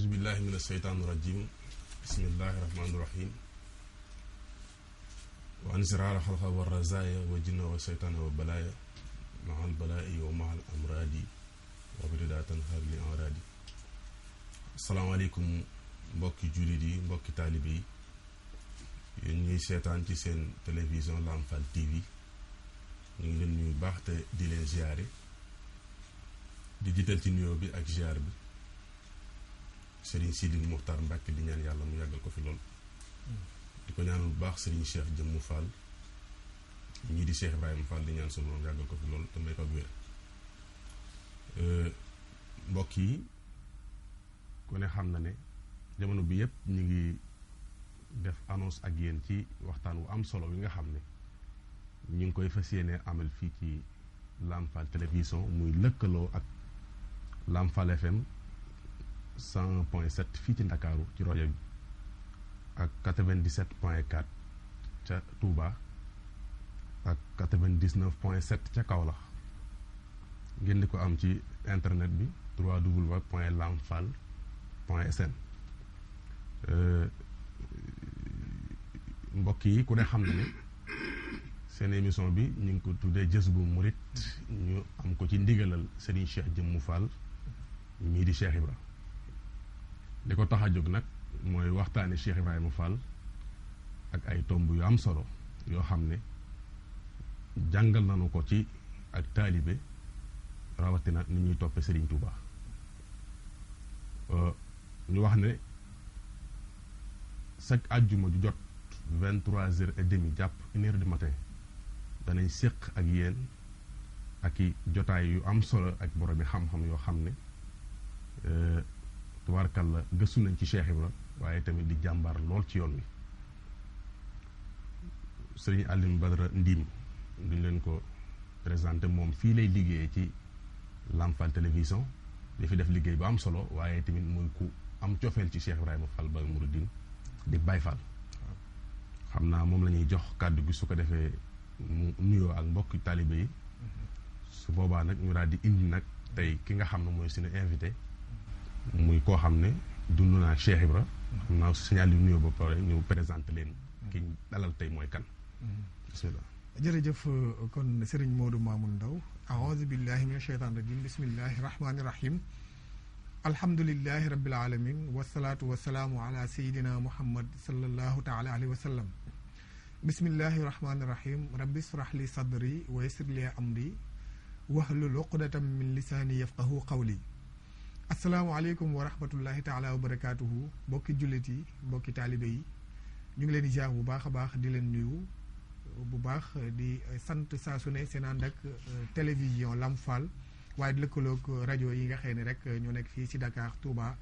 أعوذ بالله من الشيطان الرجيم بسم الله الرحمن الرحيم وأن سرار خلق والرزايا والجن والشيطان والبلايا مع البلاء ومع الأمراض وبرداء تنهار لأمراض. السلام عليكم mbokki jullit yi mbokki taalibe yi yéen ñuy seetaan ci seen télévision Lamfal TV ñu ngi leen nuyu baax te di leen ziare di jiital ci nuyoo bi ak ziar bi Serigne Sidi Muxtaar Mbàkke di ñaan yàlla mu yàggal ko fi lool di ko ñaanal bu baax Serigne Cheikh Jëmmu Fall ñii di Cheikh Ibrahima Fall di ñaan sunu borom yàggal ko fi lool te may ko wér. mbokk yi ku ne xam na ne jamono bi yëpp ñu ngi def annonce ak yéen ci waxtaan wu am solo wi nga xam ne ñu ngi koy fas yéene amal fii ci Lamfal télévision muy lëkkaloo ak Lamfal FM 100.7 fii ci Ndakaaru ci rajo bi ak 97.4 ca Touba ak 99.7 ca Kaolack ngeen di ko am ci internet bi www.lamfal.sn. mbokk yi ku ne xam na ne seen émission bi ñu ngi ko tuddee Jazbul Murid ñu am ko ci ndigalal Serigne Cheikh Jëmmu Fall mii di Cheikh Ibra li ko tax a jóg nag mooy waxtaane Cheikh Ibrahima Fall ak ay tomb yu am solo yoo xam ne jàngal nañu ko ci ak taalibe rawatina ni ñuy toppe Serigne Touba. ñu wax ne chaque àjjuma ju jot 23h30 jàpp 1h du matin danañ séq ak yéen ak i jotaay yu am solo ak boromi xam-xam yoo xam ne tubaarkàlla gëstu nañ ci Cheikh Ibra waaye tamit di jàmbaar lool ci yoon wi. Sëriñ Alioune Badara Ndim duñ leen ko présenté moom fii lay liggéeyee ci Lamfal télévision di fi def liggéey bu am solo waaye tamit muy ku am cofeel ci Cheikh Ibrahima Fall Baye Mouridine di Baye Fall. xam naa moom la ñuy jox kàddu gi su ko defee mu nuyoo ak mbokki taalibe yi su boobaa nag ñu daal di indi nag tey ki nga xam ne mooy suñu invité muy koo xam ne dund naa Cheikh Ibra xam naa signal yu nuyoo ba pare ñu présenté leen ki ñu dalal tey mooy kan. bismillah. jërëjëf kon Serigne Modou Mamoun Ndaw aouzu billahi min asheytaan rajim bismillahi rahmani rahim alhamdulillahi rabbil alamin wasalaatu wasalaamu ala sayidina muhammad sallallahu taala alayhi wa sallam. bismillahi rahmani rahim rabbi israh li sadri wa yassir li amri wahlul uqdatam min lisaani yafqahu qawli. asalaamualeykum wa rahmatullahi taala wa barakatuhu mbokki jullit yi mbokki taalibe yi ñu ngi leen di jaar bu baax a baax di leen nuyu bu baax di sant saa su ne seen ànd ak télévision Lamfal waaye lëkkaloog rajo yi nga xëy ne rek ñoo nekk fii ci Dakar Touba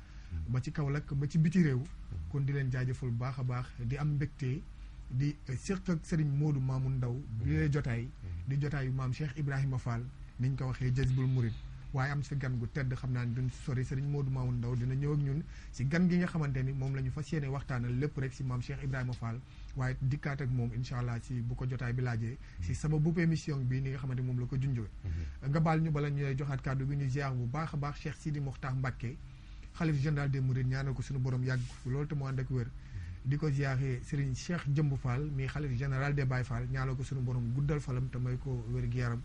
ba ci Kaolack ba ci biti réew kon di leen jaajëfal bu baax a baax di am mbégte di séq ak Serigne Modou Mamoun Ndaw bi lee jotaay di jotaayu maam Cheikh Ibrahima Fall niñ ko waxee Jazbul Murid waaye am si gan gu tedd xam naa ne duñ sori Serigne Modou Mamoun Ndaw dina ñëw ak ñun si gan gi nga xamante ni moom la ñu fas yéene waxtaanal lépp rek si maam Cheikh Ibrahima Fall waaye dikkaat ak moom incha allah si bu ko jotaay bi laajee si sama bupp émission bi ni nga xamante moom la ko junjoo nga baal ñu bala ñu joxaat kàddu gi ñu ziar bu baax a baax Cheikh Sidi Mokhtar Mbacké xalif général des Mourides ñaanal ko suñu borom yàgg loolu te mu ànd ak wér di ko ziare Serigne Cheikh Jëmbu Fall mi xalif général des Baye Fall ñaanal ko suñu borom guddal falam te may ko wér gi yaram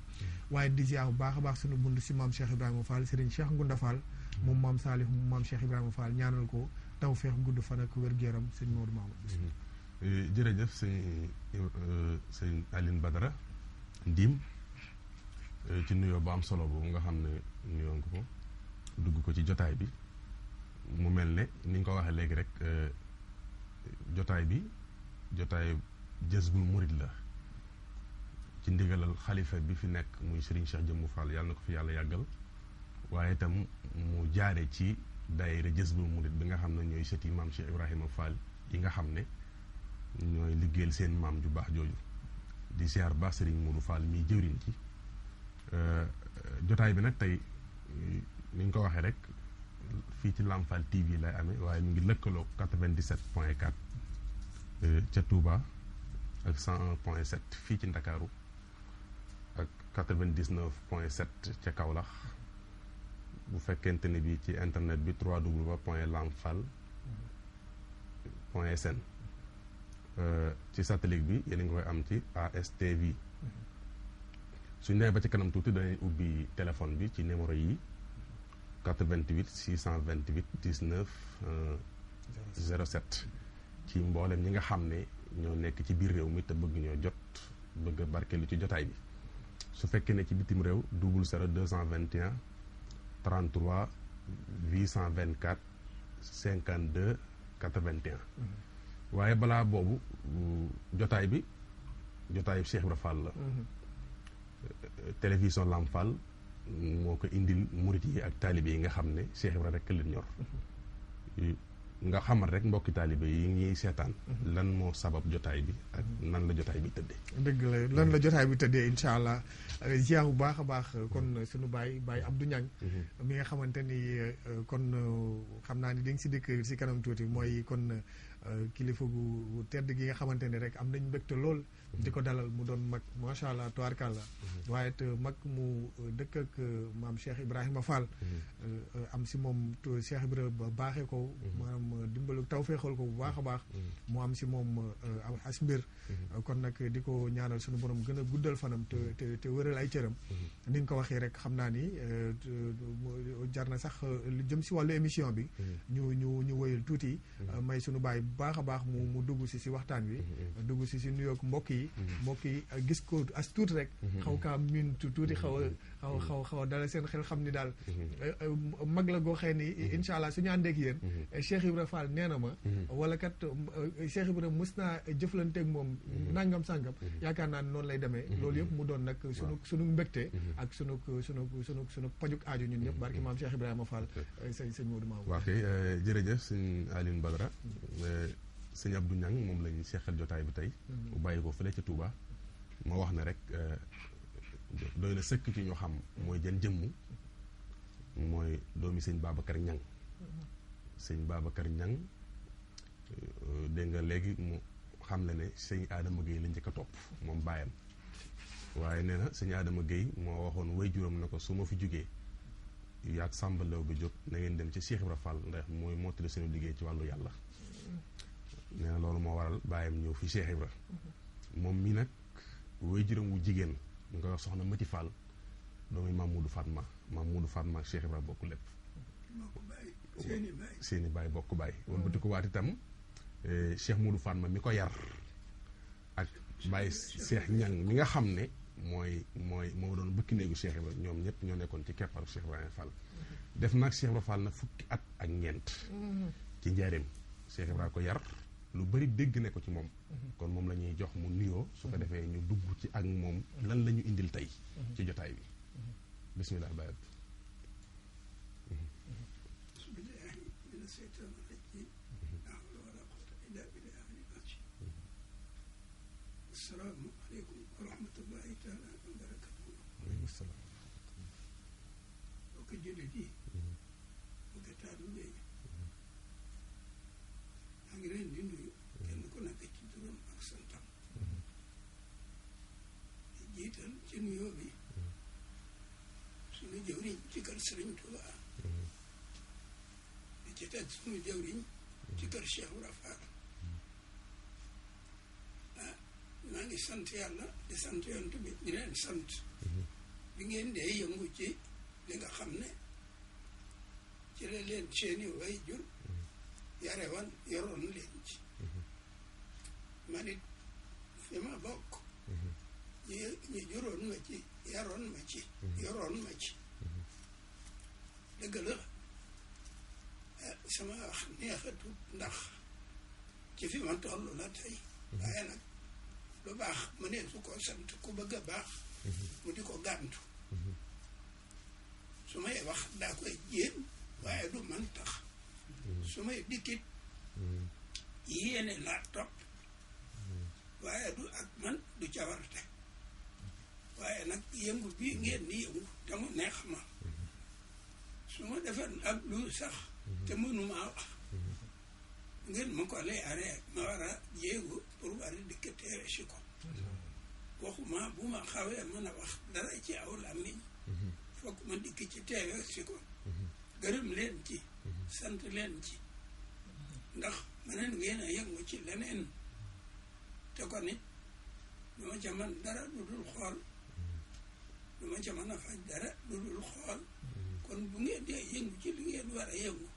waaye di ziar bu baax a baax suñu bund si maam Cheikh Ibrahima Fall Serigne Cheikh Ngunda Fall moom maam Salif moom maam Cheikh Ibrahima Fall ñaanal ko taw feex gudd fan ak wér gi yaram sëñ Maodo Mamoun. jërëjëf sëñ Alioune Badara Ndim ci nuyoo bu am solo boobu nga xam ne nuyoo nga ko dugg ko ci jotaay bi mu mel ne ni nga ko waxee léegi rek jotaay bi jotaay Jazbul Murid la ci ndigalal xalifa bi fi nekk muy Serigne Cheikh Jëmmu Fall yàlla na ko fi yàlla yàggal waaye itam mu jaare ci daayira Jazbul Murid bi nga xam ne ñooy sëti maam Cheikh Ibrahima Fall yi nga xam ne ñooy liggéeyal seen maam ju baax jooju di siyaar baax Serigne Modou Fall miy jëwriñ ci jotaay bi nag tey ni nga ko waxee rek fii ci Lamfal TV lay amee waaye mu ngi lëkkaloo 97.4 ca Touba ak 101.7 fii ci Ndakaaru ak 99.7 ca Kaolack bu fekkente ne bi ci internet bi www.lamfal.sn ci satellite bi yéen a ngi koy am ci ASTV suñ demee ba ci kanam tuuti dañuy ubbi téléphone bi ci numéro yi 88 628 19 07 ci mboolem ñi nga xam ne ñoo nekk ci biir réew mi te bëgg ñoo jot bëgg a barkeelu ci jotaay bi su fekkee ne ci bitim réew 00 221 33 824 52 81 waaye balaa boobu jotaay bi jotaayu Cheikh Ibra Fall la télévision Lamp Fall moo ko indil murit yi ak taalibe yi nga xam ne Cheikh Ibra rek leen ñor nga xamal rek mbokki taalibe yi ñuy seetaan lan moo sabab jotaay bi ak nan la jotaay bi tëddee. dëgg la lan la jotaay bi tëddee incha allah ziar bu baax a baax kon suñu baay Abdou Niang mi nga xamante ni kon xam naa ni di nga si dëkk si kanam tuuti mooy kon kilifa gu tedd gi nga xamante ni rek am nañ mbégte lool di ko dalal mu doon mag macha allah tubaarkàlla waaye it mag mu dëkk ak maam Cheikh Ibrahima Fall am si moom Cheikh Ibrahima baaxee ko maanaam dimbalu tawféexal ko bu baax a baax mu am si moom as mbir kon nag di ko ñaanal suñu borom gën a guddal fanam te wëral ay cëram ni nga ko waxee rek xam naa ni jar na sax lu jëm si wàllu émission bi ñu wëyal tuuti may suñu baay bu baax a baax mu dugg si waxtaan wi dugg si nuyoog mbokk yi gis ko as tuuti rek xaw kaa miin tuuti xaw a dala seen xel xam ni daal mag la goo xëy ni incha allah suñu àndeek yéen Cheikh Ibra Fall nee na ma wala kat Cheikh Ibra mës naa jëflanteeg moom nangam sàngam yaakaar naa noonu lay demee loolu yëpp mu doon nag sunu mbégte ak sunu pajuk aaju ñun ñëpp barki maam Cheikh Ibrahima Fall sëñ Modou Mamoun. waaw kay jërëjëf sëñ Alioune Badara sëñ Abdou Niang moom lañu seqal jotaay bi tey bu bàyyi ko fële ca Touba moo wax ne rek doy na sëkk ci ñoo xam mooy jën jëmm mooy doomi sëñ Babacar Niang sëñ Babacar Niang dégg nga léegi mu xam le ne sëñ Adama Gueye la njëkk a topp moom baayam waaye nee na sëñ Adama Gueye moo waxoon way juróom na ko su ma fi jógee yaag sàmbalew bi jóg na ngeen dem ci Cheikh Ibra Fall ndax mooy mottali seen liggéey ci wàllu yàlla nee na loolu moo waral baayam ñëw fi Cheikh Ibra moom mi nag way juróom wu jigéen ñu koy wax soxna Mati Fall doomi Mamoudou Fatma ak Cheikh Ibra bokk lépp seeni baay bokk baay wala bëti ko waat itam Cheikh Moudou Fatma mi ko yar ak Baye Cheikh Niang mi nga xam ne moo doon bëkki néegu Cheikh Ibra ñoom ñëpp ñoo nekkoon ci kepparu Cheikh Ibrahima Fall def nag Cheikh Ibra Fall na fukki at ak ñeent ci njaareem Cheikh Ibra ko yar lu bari dégg ne ko ci moom kon moom la ñuy jox mu nuyoo su ko defee ñu dugg ci ak moom lan la ñu indil tey ci jotaay bi bismillah Baye assalaamu aleykum wa rahmatullahi taala wa barakatuhu. waaleykum salaam. bokk jullit yi bokk taalibe yi maa ngi leen di nuyu kenn ku nekk ci turam ak santam di jiital ci nuyoo bi suñu jëwriñ ci kër Sëriñ Tuubaa di ci teg suñu jëwriñ ci kër Cheikh Ibra Fall. maa ngi sant yàlla di sant yonent bi di leen sant bi ngeen dee yëngu ci li nga xam ne ci la leen seeni way jur yoroon leen ci man it fi ma bokk ñi juróon ma ci yoroon ma ci dëgg la sama wax neexatut ndax ci fi ma toll la tey waaye nag lu baax mu ne su ko sant ku bëgg a baax mu di ko gàntu su may wax daa koy jéem waaye du man tax su may dikkit yéene laa topp waaye du ak man du cawarte waaye nag yëngu bii ngeen di yëngu te mu neex ma su ma defoon ak lu sax te mënumaa wax ngeen ma ko lay aree ma war a jéegu pour war a dikk teere si ko waxuma bu ma xawee mën a wax dara ci aw làmmiñ fokk ma dikk ci teere si ko gërëm leen ci sant leen ci ndax mëneen ngeen a yëngu ci leneen te ko nit du ma ca mën dara lu dul xool du ma ca mën a faj dara lu dul xool kon bu ngeen dee yëngu ci li ngeen war a yëngu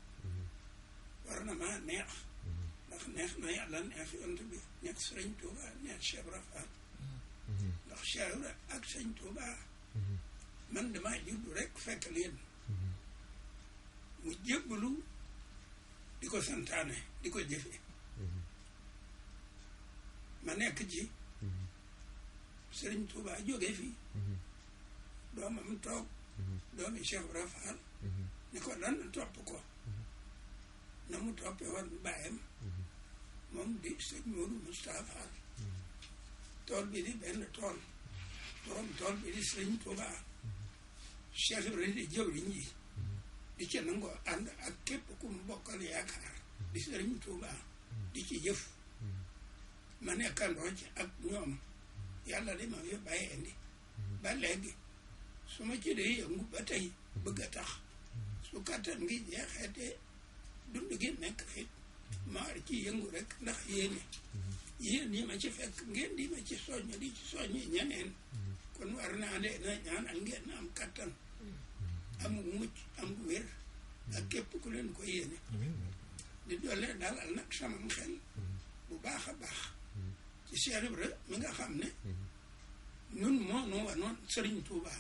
war na maa neex ndax neex na yàlla neex yont bi neex sëriñ Tuuba neex Cheikh Ibra Fall ndax Cheikh Ibra ak sëriñ Tuuba man damaa juddu rek fekk leen mu jébbalu di ko santaane di ko jëfe ma nekk ci sëriñ Tuuba jóge fi doomam toog doomi Cheikh Ibra Fall ni ko dan topp ko na mu toppe woon bàyyam moom di sëñ Moodu Moustapha Fall tool bi di benn tool borom tool bi di sëriñ Tuuba Cheikh Ibra di jëwriñ ji di ci nangoo ànd ak képp ku mu bokkal yaakaar di sëriñ Tuuba di ci jëf ma nekkandoo ci ak ñoom yàlla di ma fi bàyyee indi ba léegi su ma ci dee yëngu ba tey bëgg a tax su kattan ngi jeexeetee dund gi nekk fi ma war ci yëngu rek ndax yéen yi ma ci fekk ngeen di ma ci soññ di ci soññi ñeneen kon war naa leen a ñaanal ngeen am kattan amu mucc am wér ak képp ku leen ko yéene di doole dalal nag sama xel bu baax a baax ci Cheikh Ibra mi nga xam ne nun moo nu wanoon Sëriñ Tuuba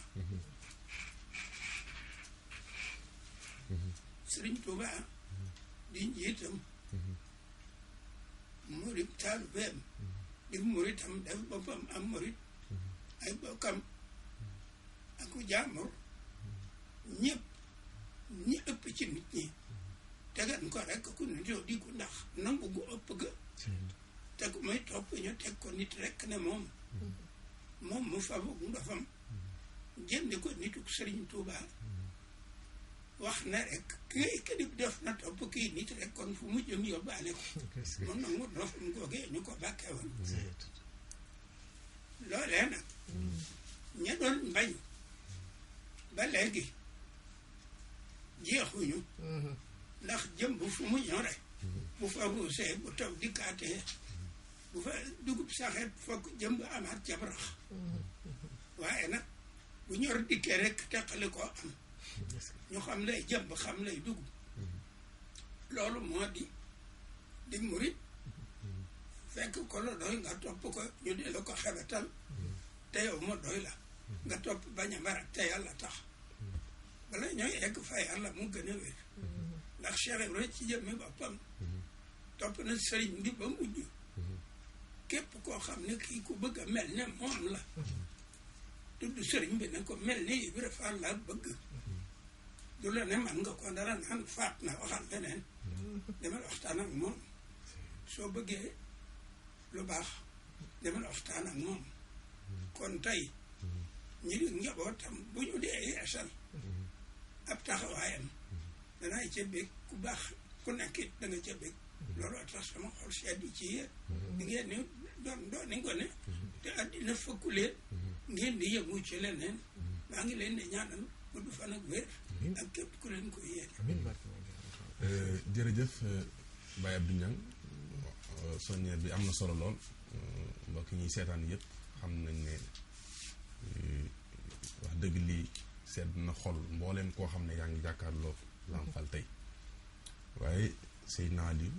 Sëriñ Tuuba di njiitam murit taalibeem di muritam def boppam am murit ay bokkam ak ku jaamur ñëpp ñi ëpp ci nit ñi tegan ko rek ku nitoo di ko ndax nangu gu ëpp ga te ku may topp ñu teg ko nit rek ne moom mu fabu ndofam jënd ko nituk Sëriñ Tuuba wax na rek kii def na topp kii nit rek kon fu mu jëm yóbbaale ko mun na mu ndofam googee ñu ko bàkkee woon loolee nag ña doon mbañ ba léegi jeexuñu ndax jëm bu fu mu ñore bu fa ruusee bu taw dikkaatee bu fa dugub saxeet fokk jëmb amaat jabrax waaye nag bu ñor dikkee rek teqali koo am ñu xam lay jëmb xam lay dugub loolu moo di murit fekk ko la doy nga topp ko ñu di la ko xebetal te yow ma doy la nga topp bañ a marak te yàlla tax bala ñooy egg fa yàlla mu gën a wér ndax Cheikh Ibra ci jëmmi boppam topp na sëriñ bi ba mujj képp koo xam ne kii ku bëgg a mel ne moom la tudd sëriñ bi ne ko mel ni Ibra Fall la bëgg du la ne man nga ko dara naan faat na waxal leneen demal waxtaan ak moom soo bëggee lu baax demal waxtaan ak moom kon tey ñi di njabootam bu ñu dee yeesal ab taxawaayam danay ca bég ku baax ku nekkit da nga ca bég looloo tax sama xol sedd ci yéen di ngeen ni doon ni ko ne te àddina fëkku leen ngeen di yëngu ci leneen maa ngi leen di ñaanal mu du fan ak wér ak képp ku leen ko yéen jërëjëf Baye Abdou Niang soññeer bi am na solo lool mbokk ñuy seetaan yëpp xam nañ ne wax dëgg lii sedd na xol mbooleem koo xam ne yaa ngi jàkkaarloo Lamp Fall tey waaye Seydina Aliou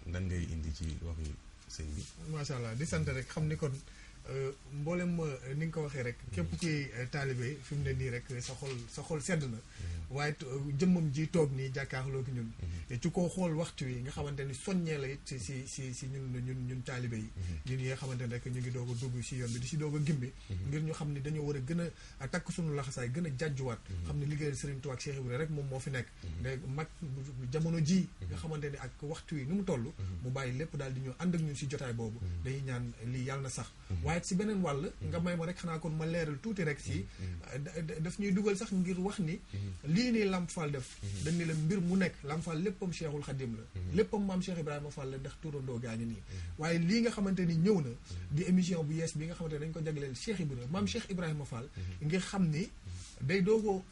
ndan ngay indi ci waxi sëñ bi. macha allah di sant rek xam ni kon mboolem ni nga ko waxee rek képp kuy taalibe fi mu ne nii rek sa xol sedd na waaye jëmmam ji toog nii jàkkaarloo ki ñun ci koo xool waxtu yi nga xamante ni soññee la it si ñun taalibe yi ñun yi nga xamante ni rek ñu ngi doog a dugg si yoon bi di si doog a gimbi ngir ñu xam ni dañoo war a gën a takk suñu laxasaay gën a jàjjuwaat xam ne liggéeyal Serigne Touba ak Cheikh Ibrahima rek moom moo fi nekk mais mag jamono ji nga xamante ni ak waxtu yi ni mu toll mu bàyyi lépp daal di ñëw ànd ak ñun si jotaay boobu dañuy ñaan lii yàlla na sax waaye si beneen wàll nga may ma rek xanaa kon ma leeral tuuti rek si daf ñuy dugal sax ngir wax ni lii nii Lamp Fall def dañ ni la mbir mu nekk Lamp Fall léppam Cheikhul Khadim la léppam maam Cheikh Ibrahima Fall la ndax turandoo gaa ngi nii waaye lii nga xamante ni ñëw na di émission bu yees bi nga xamante ni dañ ko jagleel Cheikh Ibrahima maam Cheikh Ibrahima Fall ngir xam ni day doogo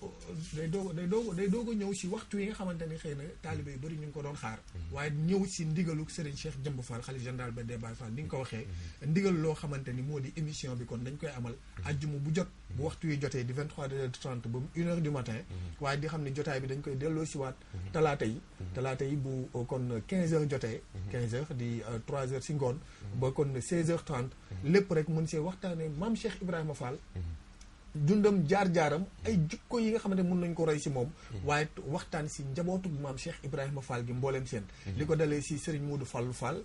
ñëw si waxtu yi nga xamante ni xëy na taalibe yu bëri ñu ngi ko doon xaar waaye ñëw si ndigalu Serigne Cheikh Jëmb Fall xalif général ba des Baye Fall ni nga ko waxee ndigal loo xamante ni moo di émission bi kon dañ koy amal ajjuma bu jot bu waxtu yi jotee di 23h30 ba 1h du matin waaye di xam ne jotaay bi dañ koy delloo si waat talaata yi bu kon 15h jotee 15h di 3h si ngoon ba kon 16h30 lépp rek mën see waxtaanee maam Cheikh Ibrahima Fall dundam jaar-jaaram ay jikko yi nga xamante mun nañ ko roy si moom waaye waxtaan si njabootu maam Cheikh Ibrahima Fall gi mbooleem seen li ko dalee si Serigne Modou Fallou Fall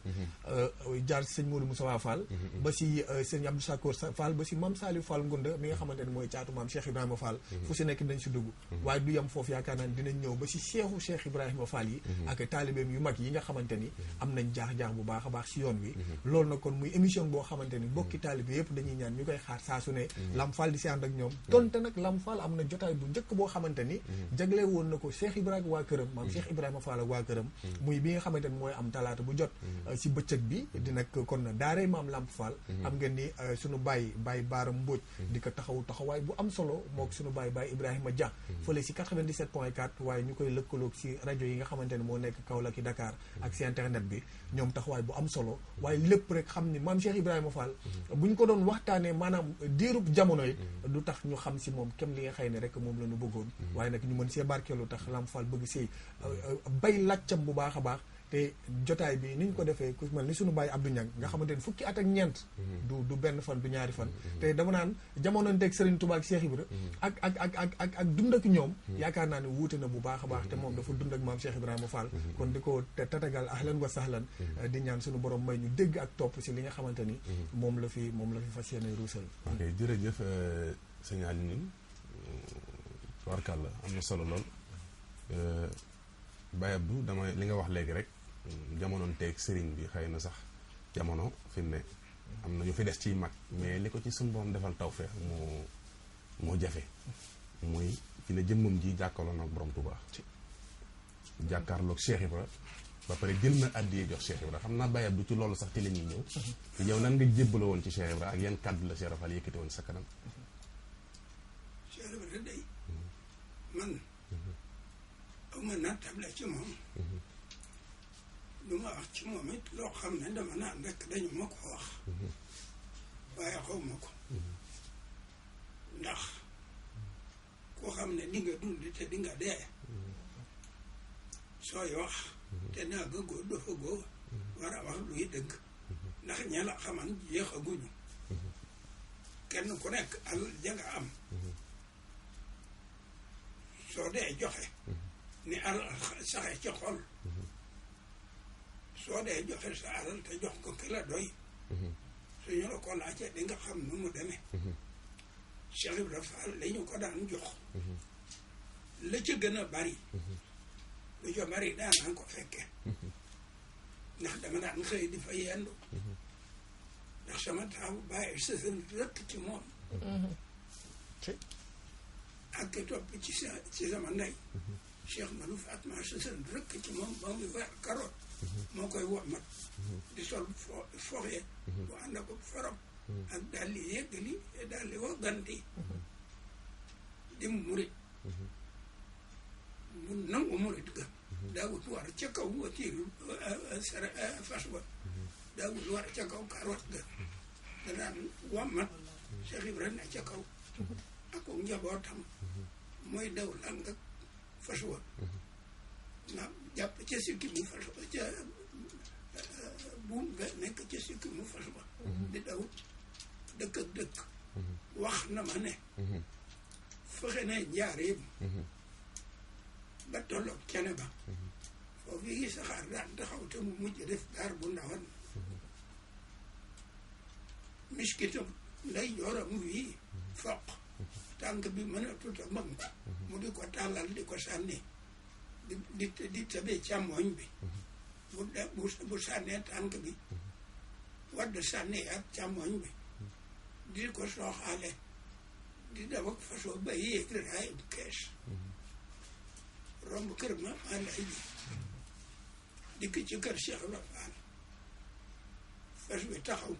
jaar si Serigne Modou Moustapha Fall ba si Serigne Abdou Sakour Fall ba si maam Saliou Fall Ngunda mi nga xamante ne mooy caatu maam Cheikh Ibrahima Fall fu si nekk dañ si dugg waaye du yem foofu yaakaar naa ne dinañ ñëw ba si Cheikhu Cheikh Ibrahima Fall yi ak taalibeem yu mag yi nga xamante ni am nañ jaax-jaax bu baax a baax si yoon wi loolu nag kon muy émission boo xamante ni bokki taalibe yëpp dañuy ñaan ñu koy xaar saa su ne Lamp Fall di si ànd ak ñoom donte nag Lamp Fall am na jotaay bu njëkk boo xamante ni jagle woon na ko Cheikh Ibrahima waa këram maam Cheikh Ibrahima Fall ak waa këram muy bi nga xamante ni mooy am talaata bu jot si bëccëg bi di nag kon daaree maam Lamp Fall am ngeen ni sunu baay Baara Mbóoj di ko taxawaay bu am solo mook sunu baay Ibrahima Dia fële si 97.4 waaye ñu koy lëkkaloog si rajo yi nga xamante ni moo nekk Kaolack ki Dakar ak si internet bi ñoom taxawaay bu am solo waaye lépp rek xam ni maam Cheikh Ibrahima Fall bu ñu ko doon waxtaanee maanaam diirub jamono it du tax ñu xam si moom kem li nga xëy ne rek moom la ñu bëggoon waaye nag ñu mën see barkeelu tax Lamp Fall bëgg see bay laccam bu baax a baax te jotaay bi ni ñu ko defee ku mel ni suñu bàyyi Abdou Niang nga xamante ni fukki at ak ñeent du benn fan du ñaari fan te dama naan jamononteeg Serigne Touba ak Cheikh Ibra ak dund ak ñoom yaakaar naa ne wuute na bu baax a baax te moom dafa dund ak maam Cheikh Ibrahima Fall kon di ko tatagal ahlan wa sahlan di ñaan suñu borom may ñu dégg ak topp si li nga xamante ni moom la fi fas yéene ruusal. ok jërëjëf sëñ Alioune tubaarkàlla am na solo lool Baye Abdou dama li nga wax léegi rek jamonoon teeg sëriñ bi xëy na sax jamono fi ne am na ñu fi des ciy mag mais li ko ci suñu borom defal tawfeex moo jafe muy fi ne jëmmam ji jàkkaarloon ak borom Tuubaa jàkkaarloog Cheikh Ibra ba pare jël na àddiyee jox Cheikh Ibra xam naa Baye Abdou ci loolu sax ci la ñuy ñëw yow nan nga jébbala woon ci Cheikh Ibra ak yan kàddu la Cheikh Ibra Fall yëkkati woon sa kanam. Cheikh Ibra day man aw ma nattable ci moom lu ma wax ci moom it loo xam ne dama naan rek dañu ma ko wax waaye xaw ma ko ndax koo xam ne di nga dund te di nga dee sooy wax te naa ga góor dafa góor war a wax luy dëgg ndax ña la xaman jeexaguñu kenn ku nekk alal ja nga am soo dee joxe ni alal saxe ci xol soo dee joxe sa alal te jox ko ki la doy suñu la ko laajee di nga xam nu mu demee Cheikh Ibrahima Fall li ñu ko daan jox la ca gën a bari lu ca bari daanaa ko fekke ndax dama daan xëy di fa yendu ndax sama taabu bàyyi sësën rëkk ci moom ak topp ci sama ndey Cheikh Madou Fatma sësën rëkk ci moom ba muy weer karoot moo koy womat di sol foxee bu ànd ak forom ak dalli yëggali dalli wagganti di murit mu nangu murit ga daawut war ca kaw watiiru fas ba daawut war ca kaw karoot ga da daan womat Cheikh Ibrahima ca kaw ak njabootam mooy daw lang ak fas wa nga jàpp ca sikki mu fas ba ca buum nga nekk ca sikki mu fas ba di daw dëkk ak dëkk wax na ma ne fexe ne njaareem ba tolloog cene ba foofu yi saxaar daan taxaw te mu mujj def gaar bu ndawan miskitam nday jooram wii foq tànk bi mën a tuta mag mu di ko tàllal di ko sànni di tëbee càmmooñ bi bu sànnee tànk bi wadd sànni ak càmmooñ bi di ko sooxaale di daw ak façon ba yéeg raay bu kees romb kër ma ànd ay ji dikk ci kër Cheikh Ibra Fall fas bi taxaw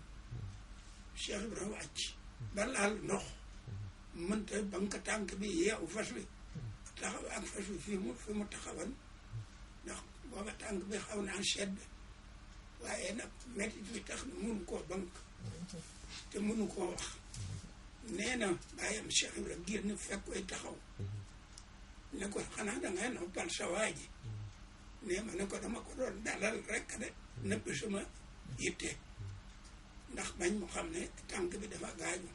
Cheikh Ibra wàcc ba laal ndox mënta banque tànk bi yeewu fas bi taxaw ak fas bi fi mu taxawan ndax booba tànk bi xaw naa sedd waaye nag métit bi tax na mënu koo banque te mënu koo wax nee na bàyyam Cheikh Ibra génn fekk koy taxaw ne ko xanaa dangay noppal sa waa ji nee ma ne ko dama ko doon dalal rekk de nëbb sama yitte ndax bañ mu xam ne tànk bi dafa gaañu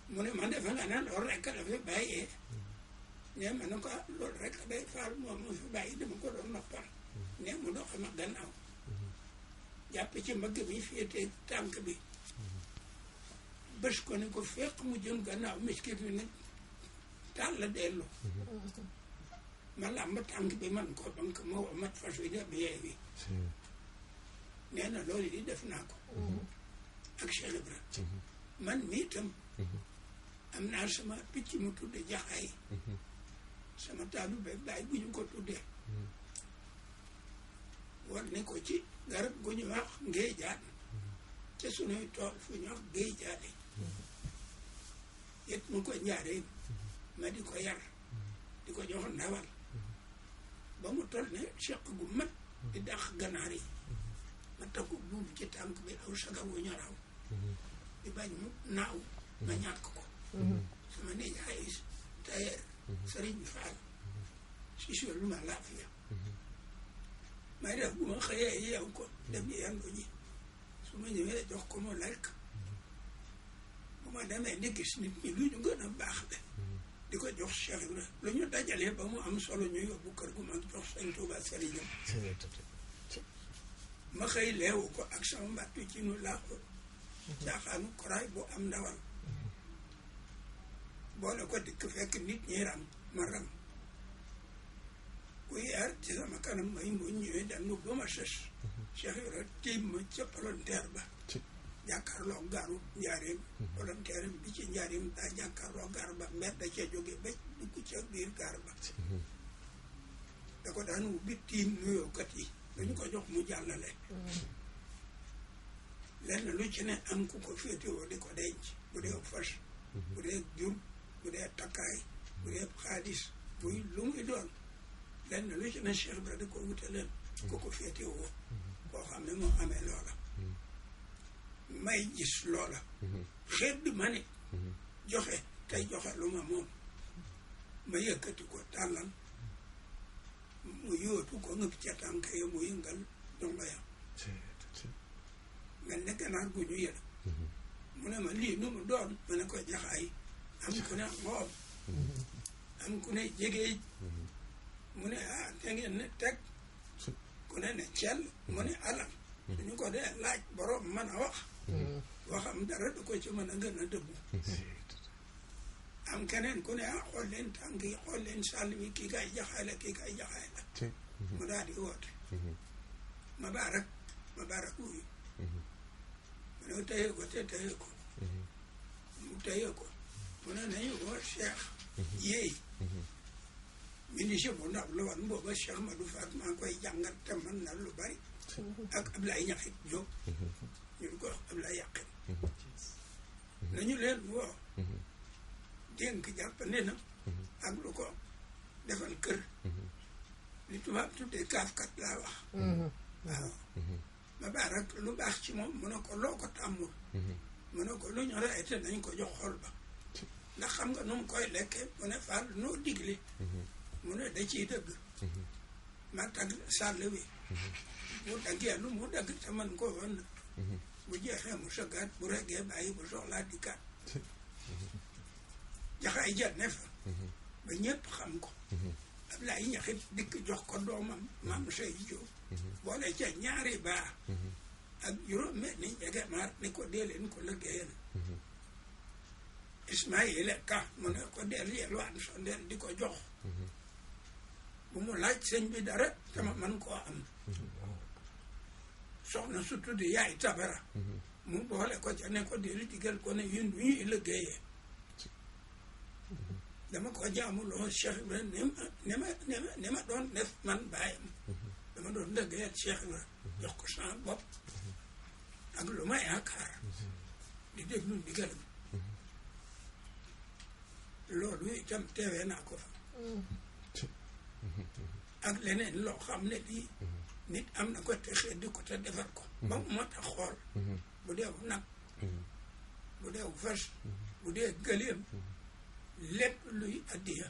mu ne man defe nga ne loolu rekk la fi bàyyee nee ma ne ko loolu rekk day faal moom mu fi bàyyi dama ko doon noppal nee mu dox ma gannaaw jàpp ci mbagg mi féete tànk bi bés ko ne ko fekk mu jëm gannaaw miskit bi nag taal la dellu ma làmb tànk bi man ko banque ma woo mat fas wi dem yeewi nee na loolu yi def naa ko ak Cheikh Ibra man mii tam am naa sama picc mu tudde jaxaay sama taalu be baay bu ñu ko tuddee war ne ko ci garab gu ñu wax ngéej jaan ca sunuy tool fu ñu wax géej jaane yet mu ko njaaree ma di ko yar di ko jox ndawal ba mu toll ne seq gu mat di dàq ganaar yi ma takku buum ci tànk bi aw saga wu ñoraw di bañ mu naaw ma ñàkk ko sama nijaay tailleur Sëriñ Faal si lu ma laafiya may def bu ma xëyee yeew ko dem yendu ji su ma ñëwee jox ko mu lekk bu ma demee di gis nit ñi lu ñu gën a baax de di ko jox Cheikh Ibra lu ñu dajalee ba mu am solo ñu yóbbu kër gu mag jox Sëñ Tuuba sëriñam ma xëy leewu ko ak sama mbattu ci nu laa ko caaxaanu koraay bu am ndawal boole ko dikk fekk nit ñi ram ma ram ku yaar ci sama kanam may mu ñëwee dandu ba ma sës Cheikh Ibra tiim ma ca volontaire ba jàkkaarloo gaaru njaareem volontaire bi ci njaareem daa jàkkaarloo gaar ba mbedd da ca jóge ba dugg ca biir gaar ba da ko daan ubbi tiim nuyookat yi dañu ko jox mu jàllale lenn lu ci ne am ku ko féetewoo di ko denc bu dee fas bu dee jur bu dee takkaay bu dee xaalis buy lu muy doon lenn lu ci ne Cheikh Ibra di ko wute leen ku ko féetewoo koo xam ne moo amee loola may gis loola xedd ma ne joxe tey joxe lu ma moom ma yëkkati ko tàllal mu yóotu ko ngëp ca tànk ya mu yëngal dongo ya nga ne ganaar gu ñu yël mu ne ma lii nu mu doon ma ne ko jaxaay am ku ne ngoob am ku ne jegéej mu ne ah te ngeen ne teg ku ne ne cell mu ne alam suñu ko dee laaj borom mën a wax waxam dara du ko ci mën a gën a dëggu am keneen ku ne ah xool leen tànk yi xool leen sàll bi kii kay jaxaay la kii kay jaxaay la mu daal di woote ma baarak wuyu mu ne téye ko te téye ko mu téye ko mu ne nañu woo Cheikh yéey ministre bu ndaw la woon booba Cheikh Madou Faat maa ngi koy jàngat te mën na lu bari ak Ablaye Ñaxit Jóob ñu ko wax Ablaye Yàqin nañu leen woo dénk jàpp ne na ak lu ko defal kër li tubaab tuddee kaafkat laa wax waaw ma baarak lu baax ci moom mu ne ko loo ko tàmmul mu ne ko lu ñu reete nañ ko jox xol ba ndax xam nga nu mu koy lekkee mu ne Fall noo digle mu ne da ciy dëgg ma tagg sàll wi bu daggee lu mu dagg te man ko wan bu jeexee mu sëggaat bu reggee bàyyi bu soxlaa dikkaat jaxaay ja ne fa ba ñëpp xam ko Ablaye Ñaxit dikk jox ko doomam maam Sey Jóob boole ca ñaari baa ak juróom ni njege maar ni ko dee leen ko liggéeyal Ismaïla Ka mu ne ko deel yelwaan sondeel di ko jox bu mu laaj sëñ bi dara tama man koo am soxna su tudd yaay tabara mu boole ko ca ne ko deli digal ko ne yun du ñuy liggéeyee dama ko jaamuloo Cheikh Ibrahima ne ma doon def man bàyyam dama doon liggéeyal Cheikh Ibrahima jox ko sama bopp ak lu ma yaakaar di déglu ndigalam loolu itam teewee naa ko fa ak leneen loo xam ne lii nit am na ko te xeddi ko te defar ko ba mu mat a xool bu deew nag bu deew fas bu dee gëleem lépp luy addiya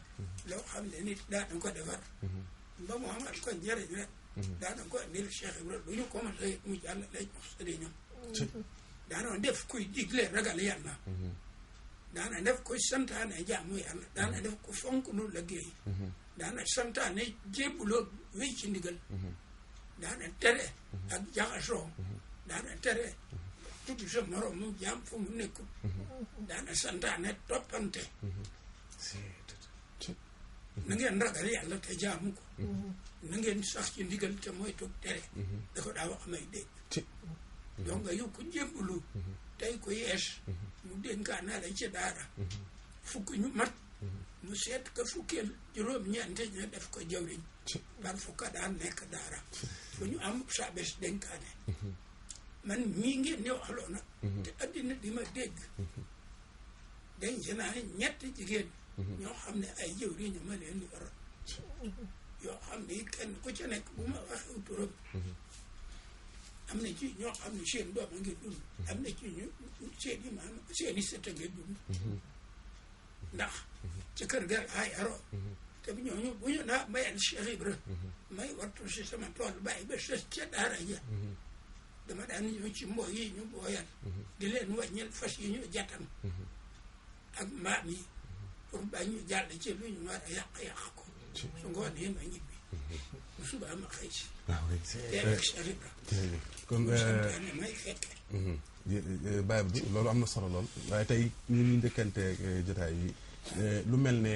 loo xam ne nit daana ko defar ba mu amal ko njëriñ rek daana ko indil Cheikh Ibrahima lu ñu commencé mu jàll lay jox sëriñam daana def kuy digle ragal yàlla daana def ko santaane jaamu yàlla daana def ko fonk nu liggéey daana santaane jébbuloo wéy ci ndigal daana tere ak jaxasoo daana tere tudd sa morom mu jaam fu mu nekkul daana santaane toppante na ngeen ragal yàlla te jaamu ko na ngeen sax ci ndigal te mooy toog tere da ko daa wax may dégg donc yu ko jébbulu tey ko yees mu dénkaana la ci daara fukk ñu mat mu seet ka fukkeel juróom-ñeente ña def ko jawriñ par fukka daan nekk daara bu ñu am saa bés dénkaane man mii ngeen di waxloo nag te addina di ma dégg denc naa ñetti jigéen ñoo xam ne ay jawriñ ma leen di waroon yoo xam ne kenn ku ci nekk bu ma waxee turam am na ci ñoo xam ne seen doom a ngi dund am na ci ñu seeni maam seeni sët a ngi dund ndax ci kër ga laa yaroo te bu ñu naa mayal Cheikh Ibra may wattu si sama tool bàyyi ba sës ca daara ja dama daan ñëw ci mbooy yi ñu booyal di leen wàññil fas yi ñu jatan ak mbaam yi pour bañ ñu jàll ci lu ñu war a yàq ko su ngoonee ma ñibbi bu subaa ma xëy si teel ak Cheikh Ibra kon santaane may fekke Baye Abdou loolu am na solo lool waaye tey ñu ngi njëkkante jotaay bi lu mel ne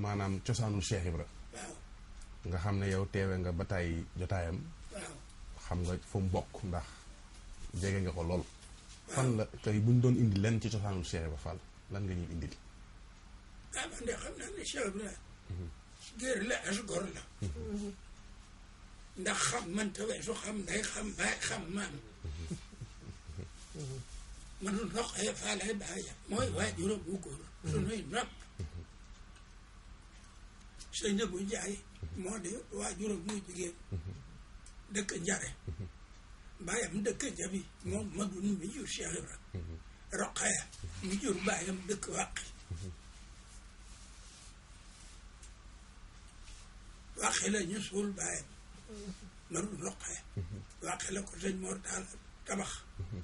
maanaam cosaanul Cheikh Ibra waaw nga xam ne yow teewe nga ba tey jotaayam waaw xam nga fa mu bokk ndax jege nga ko lool fan la tey bu ñu doon indi lenn ci cosaanul Cheikh Ibra Fall lan nga ñuy indil man de xam naa ne Cheikh Ibra géer la as gor la ndax xam man te weesu xam day xam baay xam maam manul roqee faalay baayam mooy waajuram bu góor sunuy nopp sëñ bu Njaay moo di waajuram bu jigéen dëkk Njare baayam dëkk Jabi moom Madun mi jur Cheikh Ibra roqee mi jur baayam dëkk Wàqi Wàqi la ñu suul baayam Madun roqee Wàqi la ko sëñ Mor Taal tabax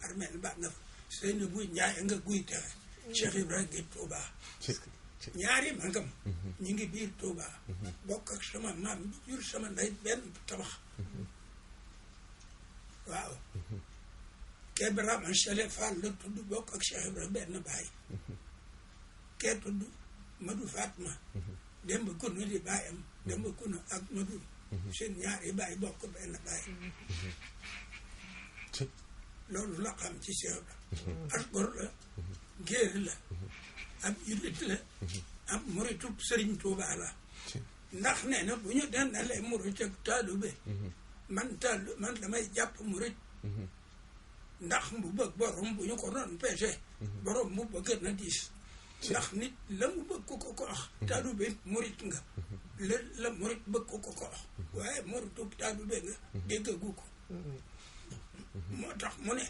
armeel ba nga fa sëñ bu Njaay nga guy texe Cheikh Ibra gi Touba ñaari magam ñu ngi biir Touba bokk ak sama maam bi jur sama ndey benn tabax waaw kee Birama Sele Fall la tudd bokk ak Cheikh Ibra benn baay kee tudd Madu Fatma Demba Kunu di baayam Demba Kunu ak Madu seen ñaari baay bokk benn baay loolu la xam ci Cheikh Ibra as gor la géer la ab jullit la ab muritub Sëriñ Tuuba la ndax nee na bu ñu dendalee murit ak taalube man damay jàpp murit ndax mu bëgg borom bu ñu ko doon peese borom mu bëgg na diis ndax nit la mu bëgg ko ko wax taalube murit nga la murit bëgg ko ko wax waaye muritub taalube nga déggagu ko moo tax mu ne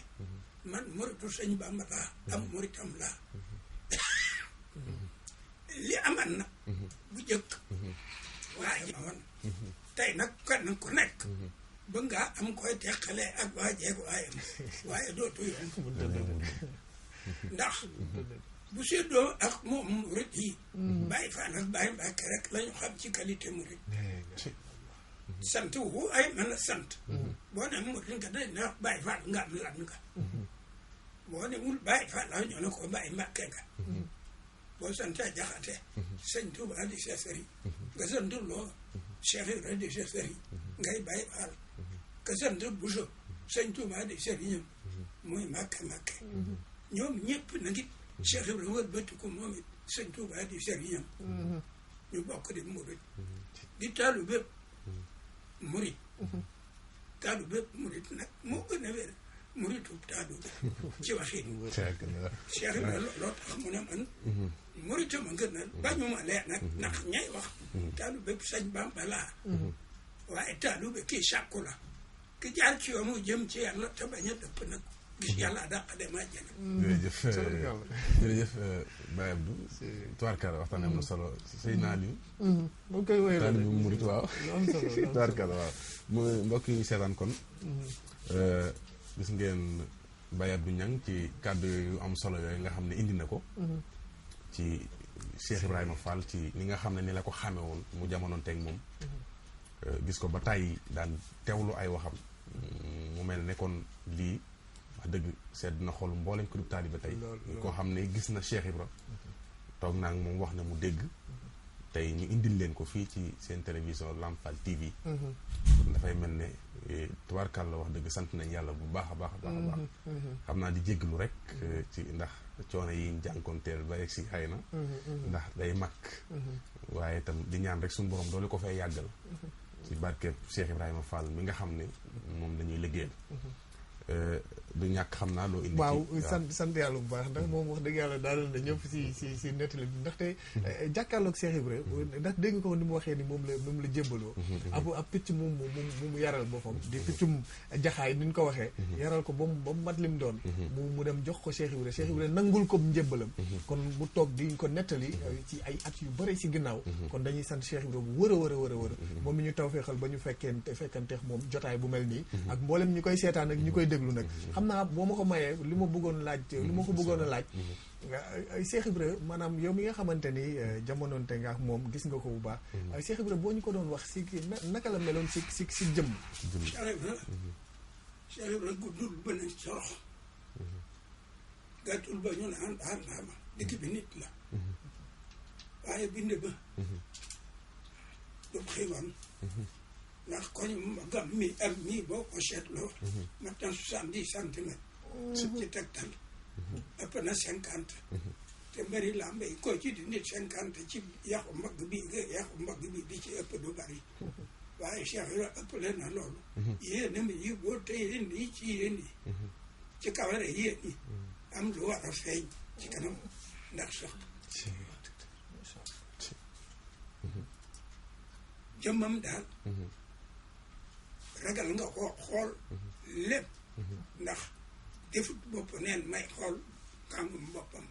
man muritu sëñ Bamba laa am muritam laa li aman na bu jëkk waaye woon tey nag kenn ku nekk ba ngaa am koy teqalee ak waa jeeg waayam waaye dootu yoon ndax bu séddoo ak moom murit yi Baay Faal ak Baay Mbàkke rek la ñu xam ci qualité murit sant wu ay mën a sant boo ne murit nga dañ ne wax Baay Faal nga am lan nga boo ne wul Baay Faal la ñoo ne ko Baay Mbàkke nga boo santee Jaxate sëñ Tuuba di sa sëriñ nga sant loo Cheikh Ibra di sa sëriñ ngay Baay Faal nga sant Buso sëñ Tuuba di sëriñam muy màkke ñoom ñëpp nag it Cheikh Ibrahima wëlbatiku moom it sëñ Tuubaa di sëriñam ñu bokk di murit di taalu bépp murit taalu bépp murit nag moo gën a wér muritub taalu bépp ci waxin Cheikh Ibrahima loo tax mu ne man muritam a gën a bañuma lee nag ndax ñay wax taalu bépp sëñ Bamba laa waaye taalu bépp kii sàkku la ki jaar ci yoonu jëm ci yàlla te bañ a dëpp nag gis yàlla dàq dem àjjana. jërëjëf Baye Abdou. tubaarkalla waxtaan am na solo Seydina Aliou. mu koy wéyal taalibe bu murit waaw. tubaarkalla waaw mu mbokk yi seetaan kon. gis ngeen Baye Abdou Niang ci kàddu yu am solo yooyu nga xam ne indi na ko. ci Cheikh Ibrahima Fall ci ni nga xam ne ni la ko xame woon mu jamonoonteeg moom. gis ko ba tàyyi daan teewlu ay waxam mu mel ne kon lii wax dëgg sedd na xol mboolem ko du taalibe tey koo xam ne gis na Cheikh Ibra toog naa moom wax na mu dégg tey ñu indil leen ko fii ci seen télévision Lamp Fall TV dafay mel ne tubaarkàlla wax dëgg sant nañ yàlla bu baax a baax a baax xam naa di jégglu rek ci ndax coono yi ñu jànkoonteel ba yegg si xëy na ndax day mag waaye itam di ñaan rek suñu borom doole ko fay yàggal ci barke Cheikh Ibrahima Fall mi nga xam ne moom dañuy liggéeyal du ñàkk xam naa loo indi. waaw sant yàlla bu baax ndax moom wax dëgg yàlla daal na ñëpp si nettali bi ndaxte jàkkaarloog Cheikh Ibrahima ndax dégg nga ko ni mu waxee ni moom la jébbaloo ab picc mu yaral boppam di piccum jaxaay ni ñu ko waxee yaral ko ba mu mat lim doon mu dem jox ko Cheikh Ibrahima nangul ko njébbalam kon mu toog di ko nettali ci ay at yu bëri si ginnaaw kon dañuy sant Cheikh Ibrahima bu wër a moom mi ñu taw feexal ba ñu fekkanteex moom jotaay bu mel nii ak mboolem ñi koy seetaan ak ñi koy déglu nag xam naa boo ma ko mayee li ma ko bëggoon a laaj Cheikh Ibrahima maanaam yow mi nga xamante ni jamonoonte nga ak moom gis nga ko bu baax Cheikh Ibrahima boo ñu ko doon wax si naka la meloon si jëmm Cheikh Ibrahima guddul ba ne sorox gàttul ba ñu naan aarnaama dëkk bi nit la waaye bind ba du xiiwam ndax koñ gam mi ak mii boo ko seetloo mat na 70 centimètres ci tegtal ëpp na 50 te mbëri làmb yi koo ci di nit 50 ci yaxu mbagg bi di ci ëpp du bari waaye Cheikh Ibrahima ëpp leen na loolu yéen mi yi boo tëyee nii ci yéen yi ci kaware yéen yi am lu war a feeñ ci kanam ndax sax jëmmam daal ragal nga ko xool lépp ndax defut bopp neen may xool kàngum boppam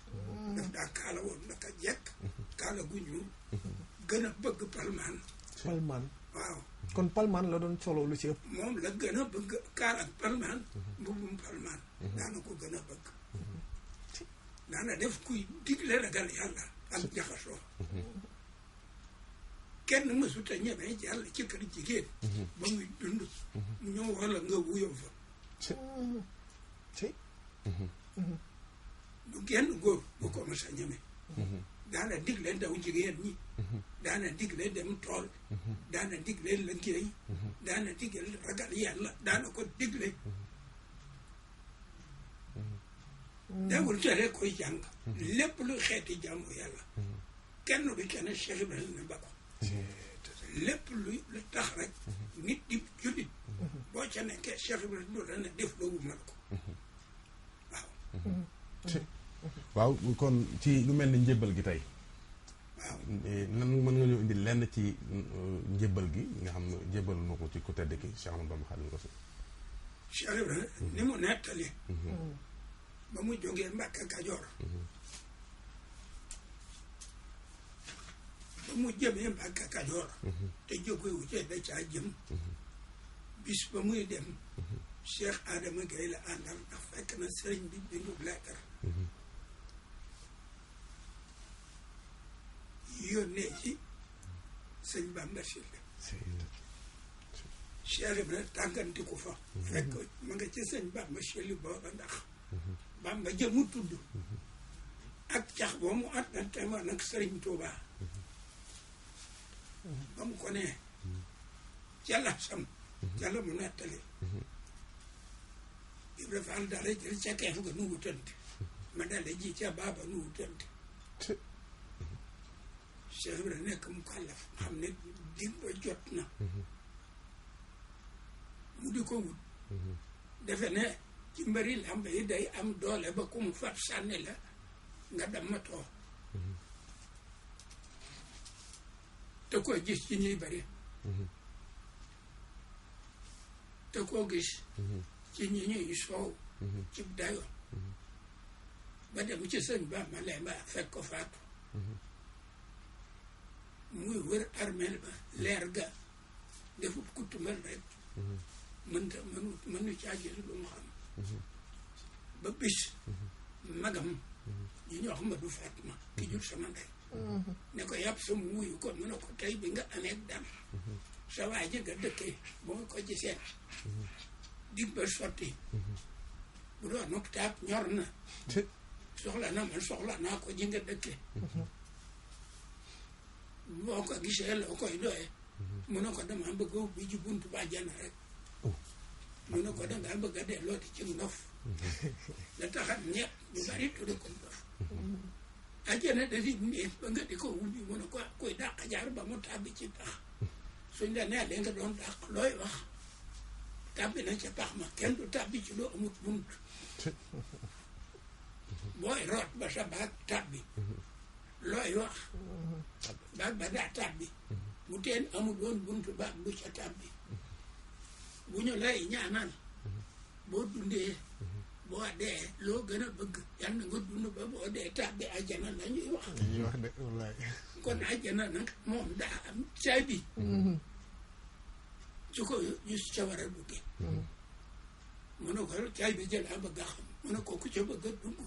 daf daa kaala woon naka jekk kaala gu ñuul gën a bëgg palmaan waaw kon palmaan la doon solo lu ci ëpp moom la gën a bëgg kaala ak palmaan mbubbum palmaan daana ko gën a bëgg daana def kuy digle ragal yàlla ak jaxasoo kenn mësuta ñemee jàll ci kër jigéen ba muy dund ñëw wala nga wuyoo fa du genn góor bu ko mës a ñeme daana digle ndaw jigéen ñi daana digle dem tool daana digle liggéey daana digle ragal yàlla daana ko digle dawul tere koy jàng lépp lu xeeti jàmmu yàlla kenn du kenn Cheikh Ibrahima ne ba ko lépp lu tax rek nit di jullit boo ca nekkee Cheikh Ibrahima du la ne def loowu mal ko waaw kon ci lu mel ni njëbbal gi tey waaw nan mën nga ñëw indi lenn ci njëbbal gi nga xam ne njëbbal na ko ci ku tedd ki Cheikh Ahmadou Bamba Khadimu Rasul Cheikh Ibrahima ni mu nettali ba mu jógee Mbàkke Kajoor ba mu jëmee Mbàkke Kajoor te jógewu ci da caa jëm bis ba muy dem Cheikh Adama Gueye la àndal ndax fekk na sëriñ bi bindu leetar yónnee ci sëñ Bamba Sylla Cheikh Ibrahima tàgganti ko fa fekk ma nga ci sëñ Bamba Sylla booba ndax Bamba jëmu tudd ak cax boo mu at na teewoon nag sëriñ Tuuba ba mu ko nee jàlla sam jàlla mu nettali Ibra Fall dara jël ca keef ga nu wutante ma dale ji ca baaba nu wutante Cheikh Ibra nekk mu kàllaf xam ne dig ba jot na mu di ko wut defe ne ci mbari làmb yi day am doole ba ku mu fat sànni la nga dammatoo te koo gis ci ñuy bari te koo gis ci ñi ñuy soow ci dayo ba dem ci sëñ ba ma lemba fekk ko faatu muy wër armeel ba leer ga defut kuttumal rek mënu caa gis lu mu xam ba bis magam ñu ñoo xam du Fatma ki jur sama ndey ne ko yàpp sama wuyu ko mu ne ko tey bi nga amee dam sa waa ji nga dëkkee boo ko gisee dig ba sotti bu doon nag taab ñor na soxla na man soxla naa ko ji nga dëkkee boo ko gisee loo koy doyee mu ne ko dama bëgg a ubbi ji buntu ba jana rek mu ne ko dangaa bëgg a dellooti ci ndof la taxat ñepp ñu bari tudde ko ndof ajjana dafi néeg ba nga di ko ubbi mu ne ko koy dàq jaar ba mu tàbbi ci pax suñ la nee lee nga doon dàq looy wax tàbbi na ca pax ma kenn du tàbbi ci loo amut bunt booy root ba sa baag tàbbi looy wax baag ba daa tàbbi bu teen amul woon buntu baag du ca tàbbi bu ñu lay ñaanal boo dundee boo dee loo gën a bëgg yal na nga dund ba boo dee tàbbi àjjana la ñuy wax de wallaay kon àjjana nag moom daa am caabi su ko ñu ca war a duggee mu ne ko caabi jëlaa bëgg a xam mu ne ko ku ca bëgg a dugg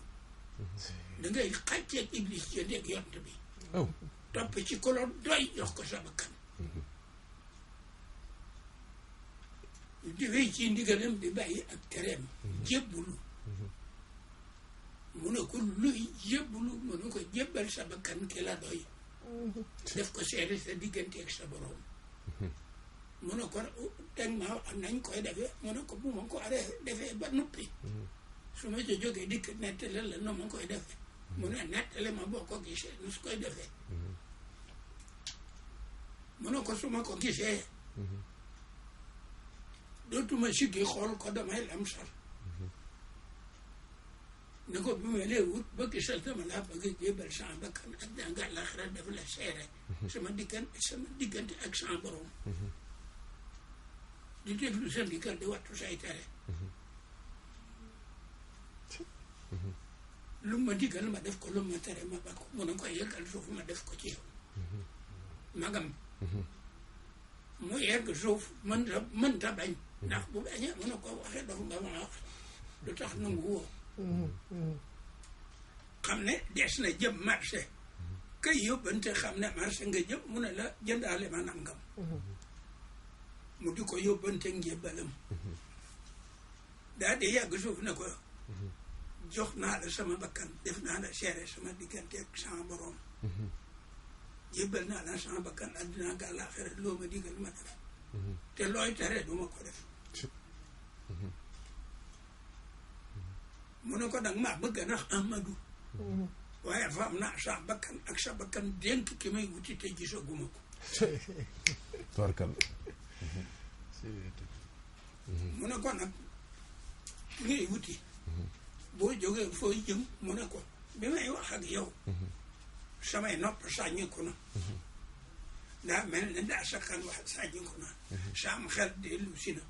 da ngay xàcceeg iblis ca dégg yont bi topp ci kolo doy jox ko sa bakkan di wéy ci ndigalam di bàyyi ak tereem jébbulu mu ne ko luy jébbulu mu ne ko jébbal sa bakkan ki la doy def ko seere sa diggante ak sa borom mu ne ko teg ma am nañ koy defee mu ne ko bu ma ko aree defee ba noppi su ma ca jógee dikk nettale la no ma koy defee mu ne nettale ma boo ko gisee nu su koy defee mu ne ko su ma ko gisee dootuma siggi xool ko damay lamsal ne ko bi ma lee wut ba gisal dama laa bëgg jébal sama bakkan ak jànga àllaaxira def la seere sama diggante ak sama borom di déglu sa ndigal di wattu say tere lu ma digal ma def ko lu ma tere ma ba ko mu ne ko yeggal suuf ma def ko ci yow magam mu yegg suuf mënta bañ ndax bu bañee mu ne ko waxee dof nga ma wax lu tax nangu woo xam ne des na jëm marché kay yóbbante xam ne marché nga jëm mu ne la jëndaale ma nangam mu di ko yóbbante njébbalam daal di yàgg suuf ne ko jox naa la sama bakkan def naa la seere sama diggante ak sama borom jébbal naa la sama bakkan àddina ak àllaaxira loo ma digal ma def te looy tere du ma ko def mu ne ko danga maa bëgg ndax Ahmadu waaye faam naa sa bakkan ak sa bakkan dénk ki may wuti te gisaguma ko tubarkal mu ne ko nag ki ngay wuti boo jógee fooy jëm mu ne ko bi may wax ak yow samay nopp sàññiku na daa mel ne daa sakkan wax sàññiku na saam xel dellu si na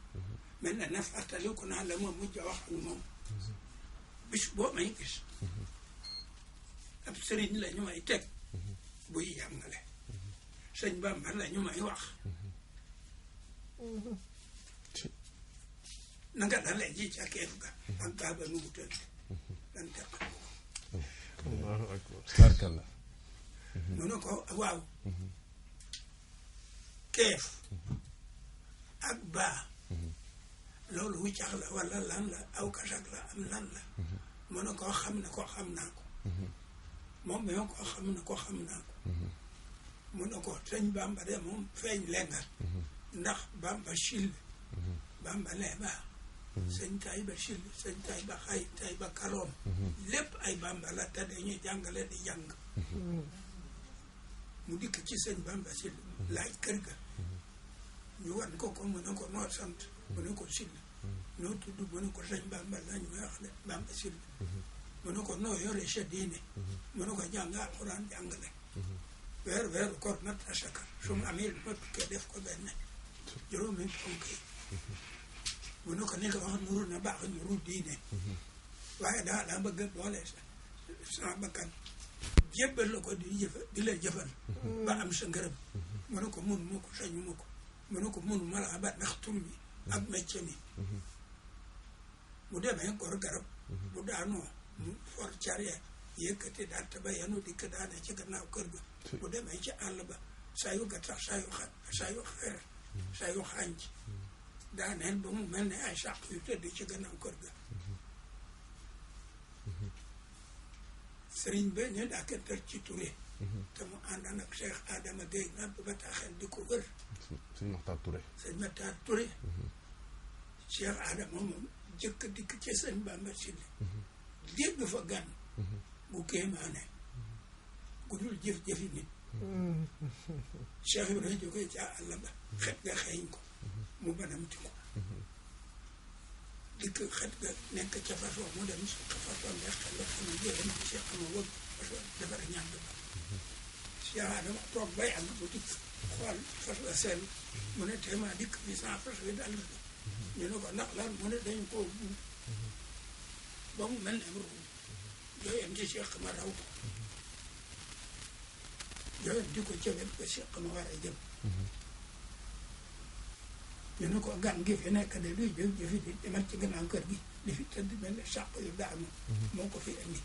mel ne na fàttaliku naa la ma mujj a wax ak moom bis boo may gis ab sëriñ la ñu may teg buy jàngale sëñ Bamba la ñu may wax na nga dalee ji ca keef ga ak baaba nu wutante dan teqal allahu akbar tubarkal la mu ne ko waaw keef ak baa loolu wuccax la wala lan la aw kasak la am lan la mu ne ko xam na ko xam naa ko moom mi ko xam na ko xam naa ko mu ne ko sëñ Bamba de moom feeñ lengal ndax Bamba sil Bamba lee baa sëñ Taïba Sil sëñ Taïba Xay Taïba Kaloom lépp ay Bamba la te dañuy jàngale di jàng mu dikk ci sëñ Bamba Sil laaj kër ga ñu wan ko mu ne ko noo sant mu ne ko Sil noo tudd mu ne ko sëñ Bamba lañ may wax de Bamba Sil mu ne ko noo yore sa diine mu ne ko jàng alxuraan jàngale weeru koor nat asaka su mu amee lu ma tukkee def ko benn juróomi ponk yi mu ne ko ni nga wax nuru na baax nuru diine waaye daa laa bëgg boole sama bakkan jébbal la ko di la jëfal ba am sa ngërëm mu ne ko mun ma ko sañu ma ko mu ne ko mun ma laa ba ndax tur bi ak métier mi mu demee gor garab bu daanoo mu for carrière yëkkati daal te ba yenu dikk daane ci gannaaw kër ga bu demee ci àll ba saa yu gattax saa yu xeer saa yu xànc daaneel ba mu mel ne ay sàq yu tëdd ci gannaaw kër ga sëriñ ba ñu dàkkantal ci Touré te mu àndan ak Cheikh Adama Gueye na ba taxel di ko wër sëñ Maxtaar Touré sëñ Maxtaar Touré Cheikh Adama moom jëkk dikk ci sëñ Bamba Sil dégg fa gan bu kéemaane gu dul jëf-jëfi nit Cheikh Ibrahima jógee ca àll ba xet nga xeeñ ko mu banamti ko dikk xet nga nekk ca façon mu dem su façon nga xel la xam ne jëram ci Cheikh ama wëgg façon defar ñànd ba Cheikh Adama toog ba yàgg bu dikk xool fas la seen mu ne téemaa dikk bi sans fas wi dal ñu ne ko ndax lan mu ne dañ koo buub ba mu mel ne ruum yooyam ci Cheikh ma raw ko yooyam di ko ca wet ba Cheikh ma war a jëm ñu ne ko gan gi fi nekk de luy jëf jëfi di demal ci gannaaw kër gi di fi tëdd mel ne sàq yu daanu moo ko fi indi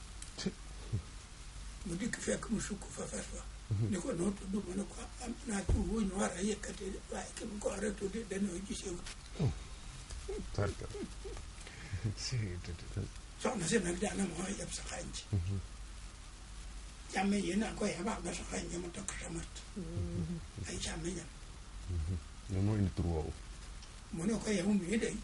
mu dikk fekk mu sukk fa fas fa ni ko noo tudd mu ne ko am naa tur wu ñu war a yëkkati waaye ki mu ko war a tuddi dañoo gisewut soxna si nag daana moo yeb sa xànc càmmeñ yi naa ko yebaa nga sa xànc mu takk sa mat ay càmmeñam ñoom moo indi tur woowu mu ne ko yow mii day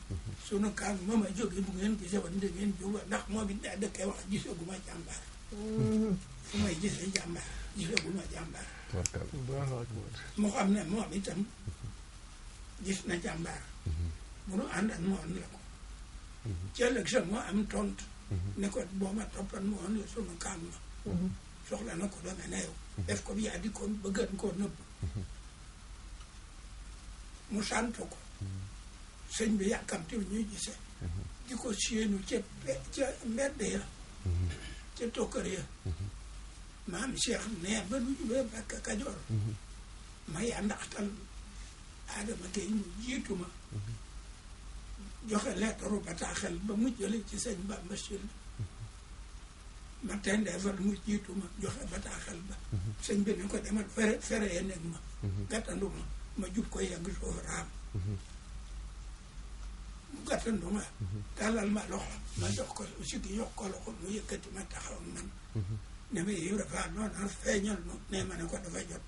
sunu kaam ma ma jóge bu ngeen gisee woon da ngeen jóg ndax moom it daa dëkkee wax gisaguma jàmbaar fu may gisee jàmbaar gisaguma jàmbaar mu xam ne moom itam gis na jàmbaar bu nu àndan mu woon la ko ci ëllëg sa moo am tontu ne ko boo ma toppan mu woon la sunu kaam ma soxla na ko doome na yow def ko bi yaa di ko bëggan koo nëbb mu sant ko sëñ bi yàkkamte ñuy gisee di ko séenu ca mbedd ya ca tokkër ya maam Cheikh ne ba nu jubee Mbàkke Kajoor ma yaa ndaxtal Adama Gueye mu jiitu ma joxe leetaru bataaxel ba mu jële ci sëñ Bamba Sil ma tendeefal mu jiitu ma joxe bataaxel ba sëñ bi ni ko demal fere ya nekk ma gàttandu ma jub ko yegg suuf raam mu gàttandu ma tàllal ma loxo ma jox ko sigi jox ko loxo mu yëkkati ma taxaw man ne ma yiw dafa noonu feeñal no ne ma ne ko dafa jot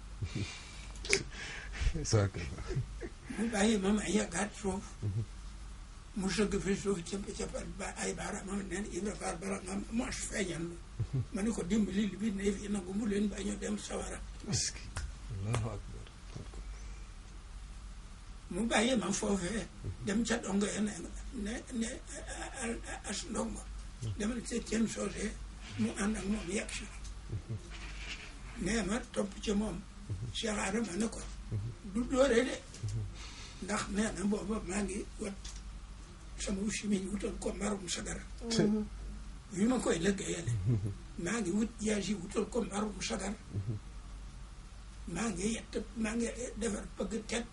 mu bàyyi ma ma yeggaat suuf mu sëgg fi suuf capal ba ay baaraamam neen Ibra Faal bala nga mos feeñal ma ne ko dimbali li bi ne fi nangu mu leen ba ñu dem sawara Allahu akbar mu bàyyi ma foofee dem ca dongo ya ne as ndongo demal ca ceen soosee mu ànd ak moom yegg si nee ma topp ci moom Cheikh Adama ne ko du dóore de ndax nee na booba maa ngi wat sama chimiñ wutal ko mbarum sagar yu ma koy lëggéeyale maa ngi wut jaas yi wutal ko mbarum sagar maa ngi defar pëgg teg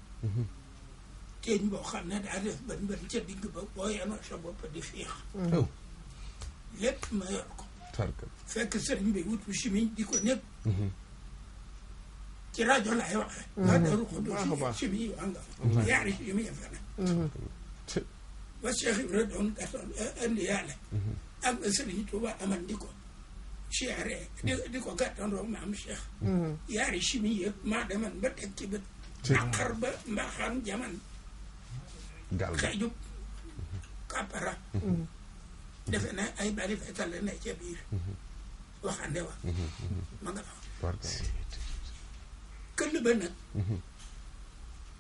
teeñ boo xam ne daa def bën bën ca digg ba boo yanoo sa bopp di fiix lépp ma yor ko fekk sëriñ bi wutu chimiñ di ko nekk ci rajo laay waxe waa daru ko do chimiñ yi waa nga fa yaari chimiñ ya fa ne ba Cheikh Ibra doon gàttoon indi yàlla ak sëriñ Tuuba aman di ko siyaare di ko gàttandoo maam Cheikh yaari chimiñ yëpp maa deman ba teg ci bët naqar ba mbaaxaan jaman xëy jub xàppara defe ne ay bari fetal la ne ca biir waxande wa ma nga fa këll ba nag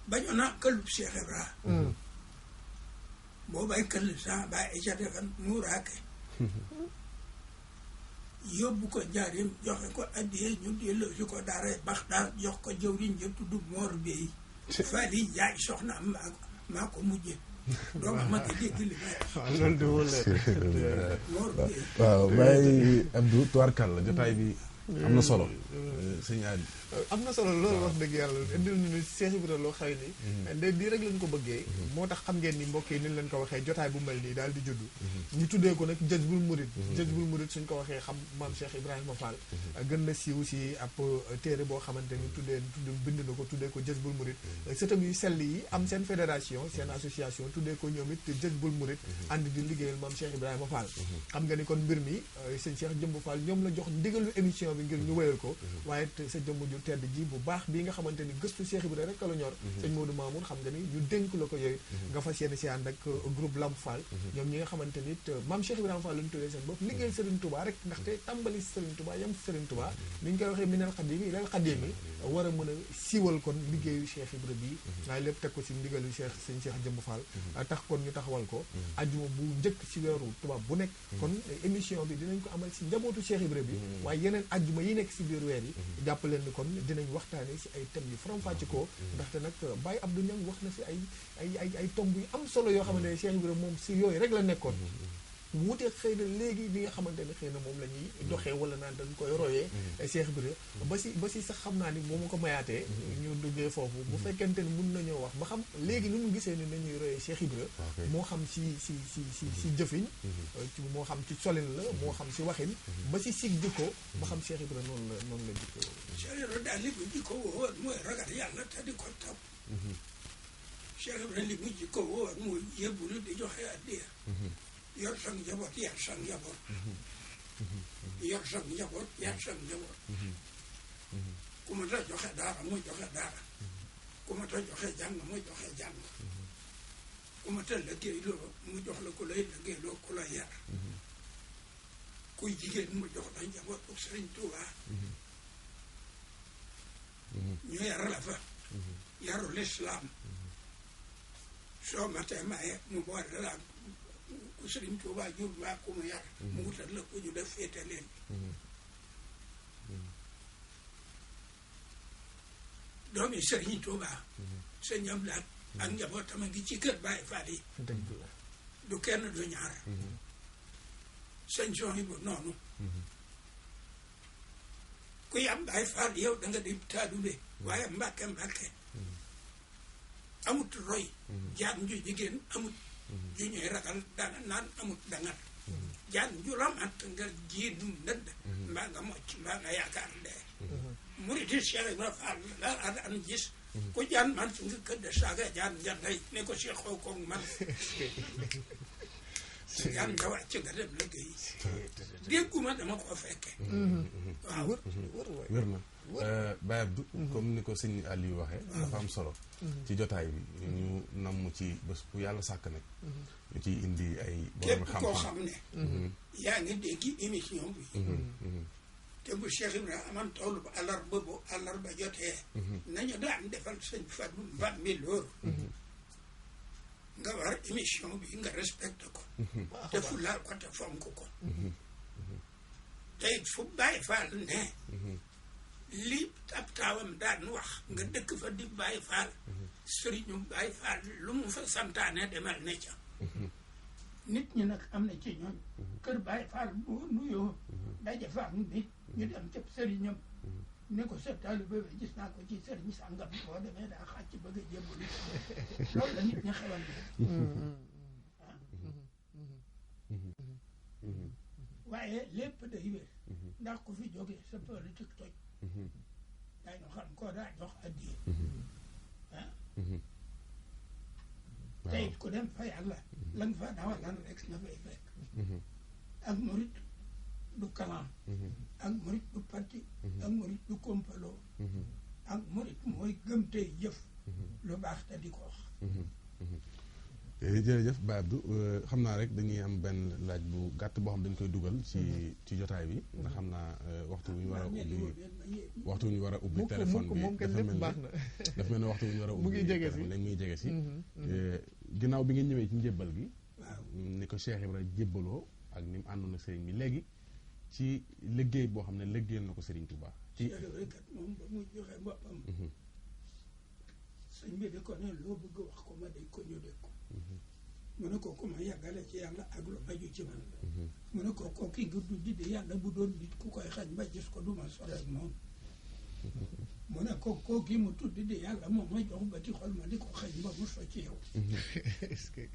bañoo naa këllub Cheikh Ibra boobay këll sa bàyyi ca defan muuraake yóbbu ko njaarim joxe ko addiyee ñu delloo si ko daaray Baxdaad jox ko jëwriñ ja tudd Moor Bey Fali Njaay soxna am maa ko mujje dooma ma ko dégg li may loolu de wala Moor Bey waaw Baye Abdou tubaarkàlla la jotaay bi am na solo sëñ Ali am na solo loolu wax dëgg yàlla indil ñu ni Cheikh Ibra loo xëy ni de di rek lañ ko bëggee moo tax xam ngeen ni mbokk yi ni leen ko waxee jotaay bu mel nii daal di judd ñu tuddee ko nag Jazbul Murid Jazbul Murid suñ ko waxee xam maam Cheikh Ibrahima Fall gën na siiw si ab téere boo xamante ni bind na ko tuddee ko Jazbul Murid sëtam yu sell yi am seen fédération seen association tuddee ko ñoom it Jazbul Murid ànd di liggéeyal maam Cheikh Ibrahima Fall xam nga ni kon mbir mi sëñ Cheikh Jëmb Fall ñoom la jox ndigalu émission bi ngir ñu wéyal ko waaye sa jëmm ju tedd ji bu baax bii nga xamante ni gëstu Cheikh Ibra rek la ñor sëñ Modou Mamoun xam nga ni ñu dénk la ko yooyu nga fas yéene si ànd ak groupe Lamp Fall ñoom ñi nga xamante ni maam Cheikh Ibrahima Fall lañu tuddee seen bopp liggéey Serigne Touba rek ndaxte tàmbali Serigne Touba yam Serigne Touba ni ñu koy waxee minal xadim ilal xadim yi war a mën a siiwal kon liggéeyu Cheikh Ibra bii waaye lépp teg ko si ndigalu Cheikh sëñ Cheikh Jëmb Fall tax kon ñu taxawal ko ajuma bu njëkk si weeru tubaab bu nekk kon émission bi dinañ ko amal si njabootu Cheikh Ibra bi waaye yeneen ajuma yi nekk si biir weer yi jàpp leen ni kon dinañ waxtaane si ay thèmes yu faram-fàcce ko ndaxte nag Baye Abdou Niang wax na si ay tomb yu am solo yoo xamante ne Cheikh Ibra moom si yooyu rek la nekkoon wuute xëy na léegi li nga xamante ne xëy na moom la ñuy doxee wala naan dañ koy royee Cheikh Ibra ba si sax xam naa ni moom ma ko mayaatee ñu duggee foofu bu fekkente ni mun nañoo wax ba xam léegi ni mu gisee ni nañuy royee Cheikh Ibra moo xam si jëfiñ moo xam ci solin la moo xam si waxin ba si jikko ba xam Cheikh Ibra noonu la jikko Cheikh Ibra daal li mu jikko woon mooy ragal yàlla te di ko topp Cheikh Ibra li mu jikko woon mooy yëbbulu di joxe addiya yor sang njaboot yar sang njaboot yor sang njaboot yar sang njaboot ku ma ta joxe daara muy joxe daara ku ma ta joxe jàng muy joxe jàng ku ma ta liggéeyloo mu jox la ku lay liggéeyloo ku la yar kuy jigéen mu jox la njaboot bu Sëriñ Tuubaa ñu yar la fa yaru lislaam soo matee maye mu boole la ku Sëriñ Tuubaa jur baa ku mu yar mu wutal la ku ñu def féete leen doomi Sëriñ Tuubaa sëñ am laat ak njabootam a ngi ci kër Baay Faal yi du kenn du ñaar sëñ Sohaybu noonu ku yam Baay Faal yow da nga di taalibe waaye mbàkke amut roy jaan ju jigéen amut ju ñuy ragal danga naan amut dangat jaan ju ramat nga jiin ndënd mbaa nga mocc mbaa nga yaakaar dee muriti Cheikh Ibra Fall la daan gis ku jaan man fi nga këdd saaga jaan janday ne ko Cheikh xoo koog man jaan nga wàcc nga dem liggéey dégguma dama ko fekke waaw wér na Baye Abdou comme ni ko sëñ Aliou waxee dafa am solo ci jotaay bi ñu namm ci bés bu yàlla sàkk nag ñu ciy indi ay borom képp koo xam ne yaa ngi dégg émission bi te bu Cheikh Ibrahima aman toll bu àllarba jotee nañu daan defal sëñ Fadu Mbam mi loolu nga war émission bi nga respecté ko te fu laal ko te fonk ko te it fu Baay Faal ne li ab taawam daan wax nga dëkk fa di Baay Faal sëriñu Baay Faal lu mu fa santaane demal ne ca nit ñi nag am na ci ñoom kër Baay Faal boo nuyoo daje fa ak nit ñu dem ca sëriñam ne ko sa taalibe bi gis naa ko ci sëriñ sàngam boo demee daa xàcc bëgg a jébbalu loolu la nit ñi xewal waaye lépp day wér ndax ku fi jógee sa politique toj daañu xam koo daa jox addiya te it ku dem fa yàlla la nga fa dawalan rek nga fay fekk ak murit du kalam ak murit du parti ak murit du kompaloo ak murit mooy gëm tey jëf lu baax te di ko wax jërëjëf Baye Abdou xam naa rek dañuy am benn laaj bu gàtt boo xam dañ koy dugal ci jotaay bi ndax xam naa waxtu wu ñu war a ubbi téléphone bi moom kenn lépp baax na dafa mel ne waxtu wu ñu war a ubbi mu ngi jege si lañ muy jege si ginnaaw bi nga ñëwee ci njébbal gi waaw ni ko Cheikh Ibra jébbaloo ak ni mu àndoon ak sëriñ bi léegi ci liggéey boo xam ne liggéeyal na ko Sëriñ Tuubaa ci kat moom ba muy joxe boppam sëñ bi di ko ne loo bëgg wax ko ma dégg ko ñu dégg ko mu ne ko ku ma yàggale ci yàlla ak lu aju ci man mu ne ko kooki nga du di yàlla bu doon nit ku koy xañ ba gis ko du ma sore ak moom mu ne ko kooki mu tudd di yàlla moom ma jox ba ti xol ma di ko xañ ba mu so ci yow est-ce que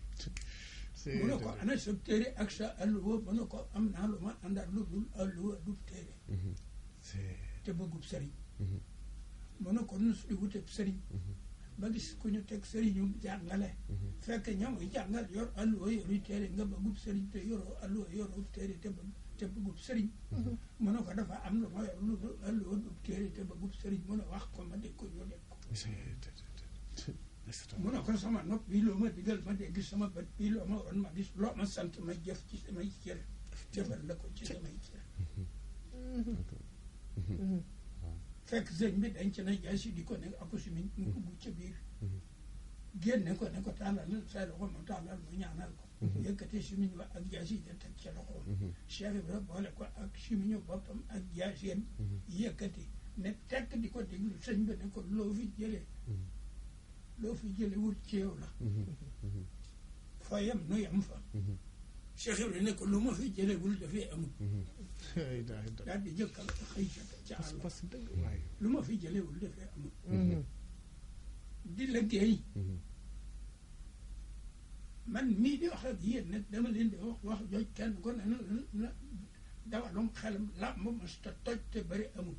mu ne ko ana sa téere ak sa alluwa mu ne ko am naa lu ma àndal lu dul alluwa du téere te bëggub sëriñ mu ne ko nus di wuteb sëriñ ba gis ku ñu teg sëriñu jàngale fekk ñamuy jàngal yor alluwa yoruy téere nga bëggub sëriñ te yoroo alluwa yoroo téere te bëggub sëriñ mu ne ko dafa am lu ma yor lu dul alluwa du téere te bëggub sëriñ mu ne wax ko ma dégg ko ñu dégg ko mu ne ko sama nopp bii loo ma digal ma dégg sama bët bii loo ma woon ma gis loo ma sant ma jëf ci samay cër jëfal la ko ci samay cër fekk sëñ bi dañ ci na jaasi di ko ne ako si mi mu dugg ca biir génne ko ne ko tàllal say loxo mu tàllal mu ñaanal ko yëkkate simiñ wa ak jaasi da teg ca loxoom Cheikh Ibra boole ko ak simiñu boppam ak jaasiyam yëkkati ne tekk di ko déglu sëñ bi ne ko loo fi jële wut ci yow la fa yem nu yem fa Cheikh Ibra ne ko lu ma fi jëlewul dafay amul daal di jëkkal xëy ca àll lu ma fi jëlewul dafay amul di liggéey man mii di wax ak yéen nag dama leen di wax jooj kenn ko ne na dawalum xelam làmb mos ta toj te bëri amul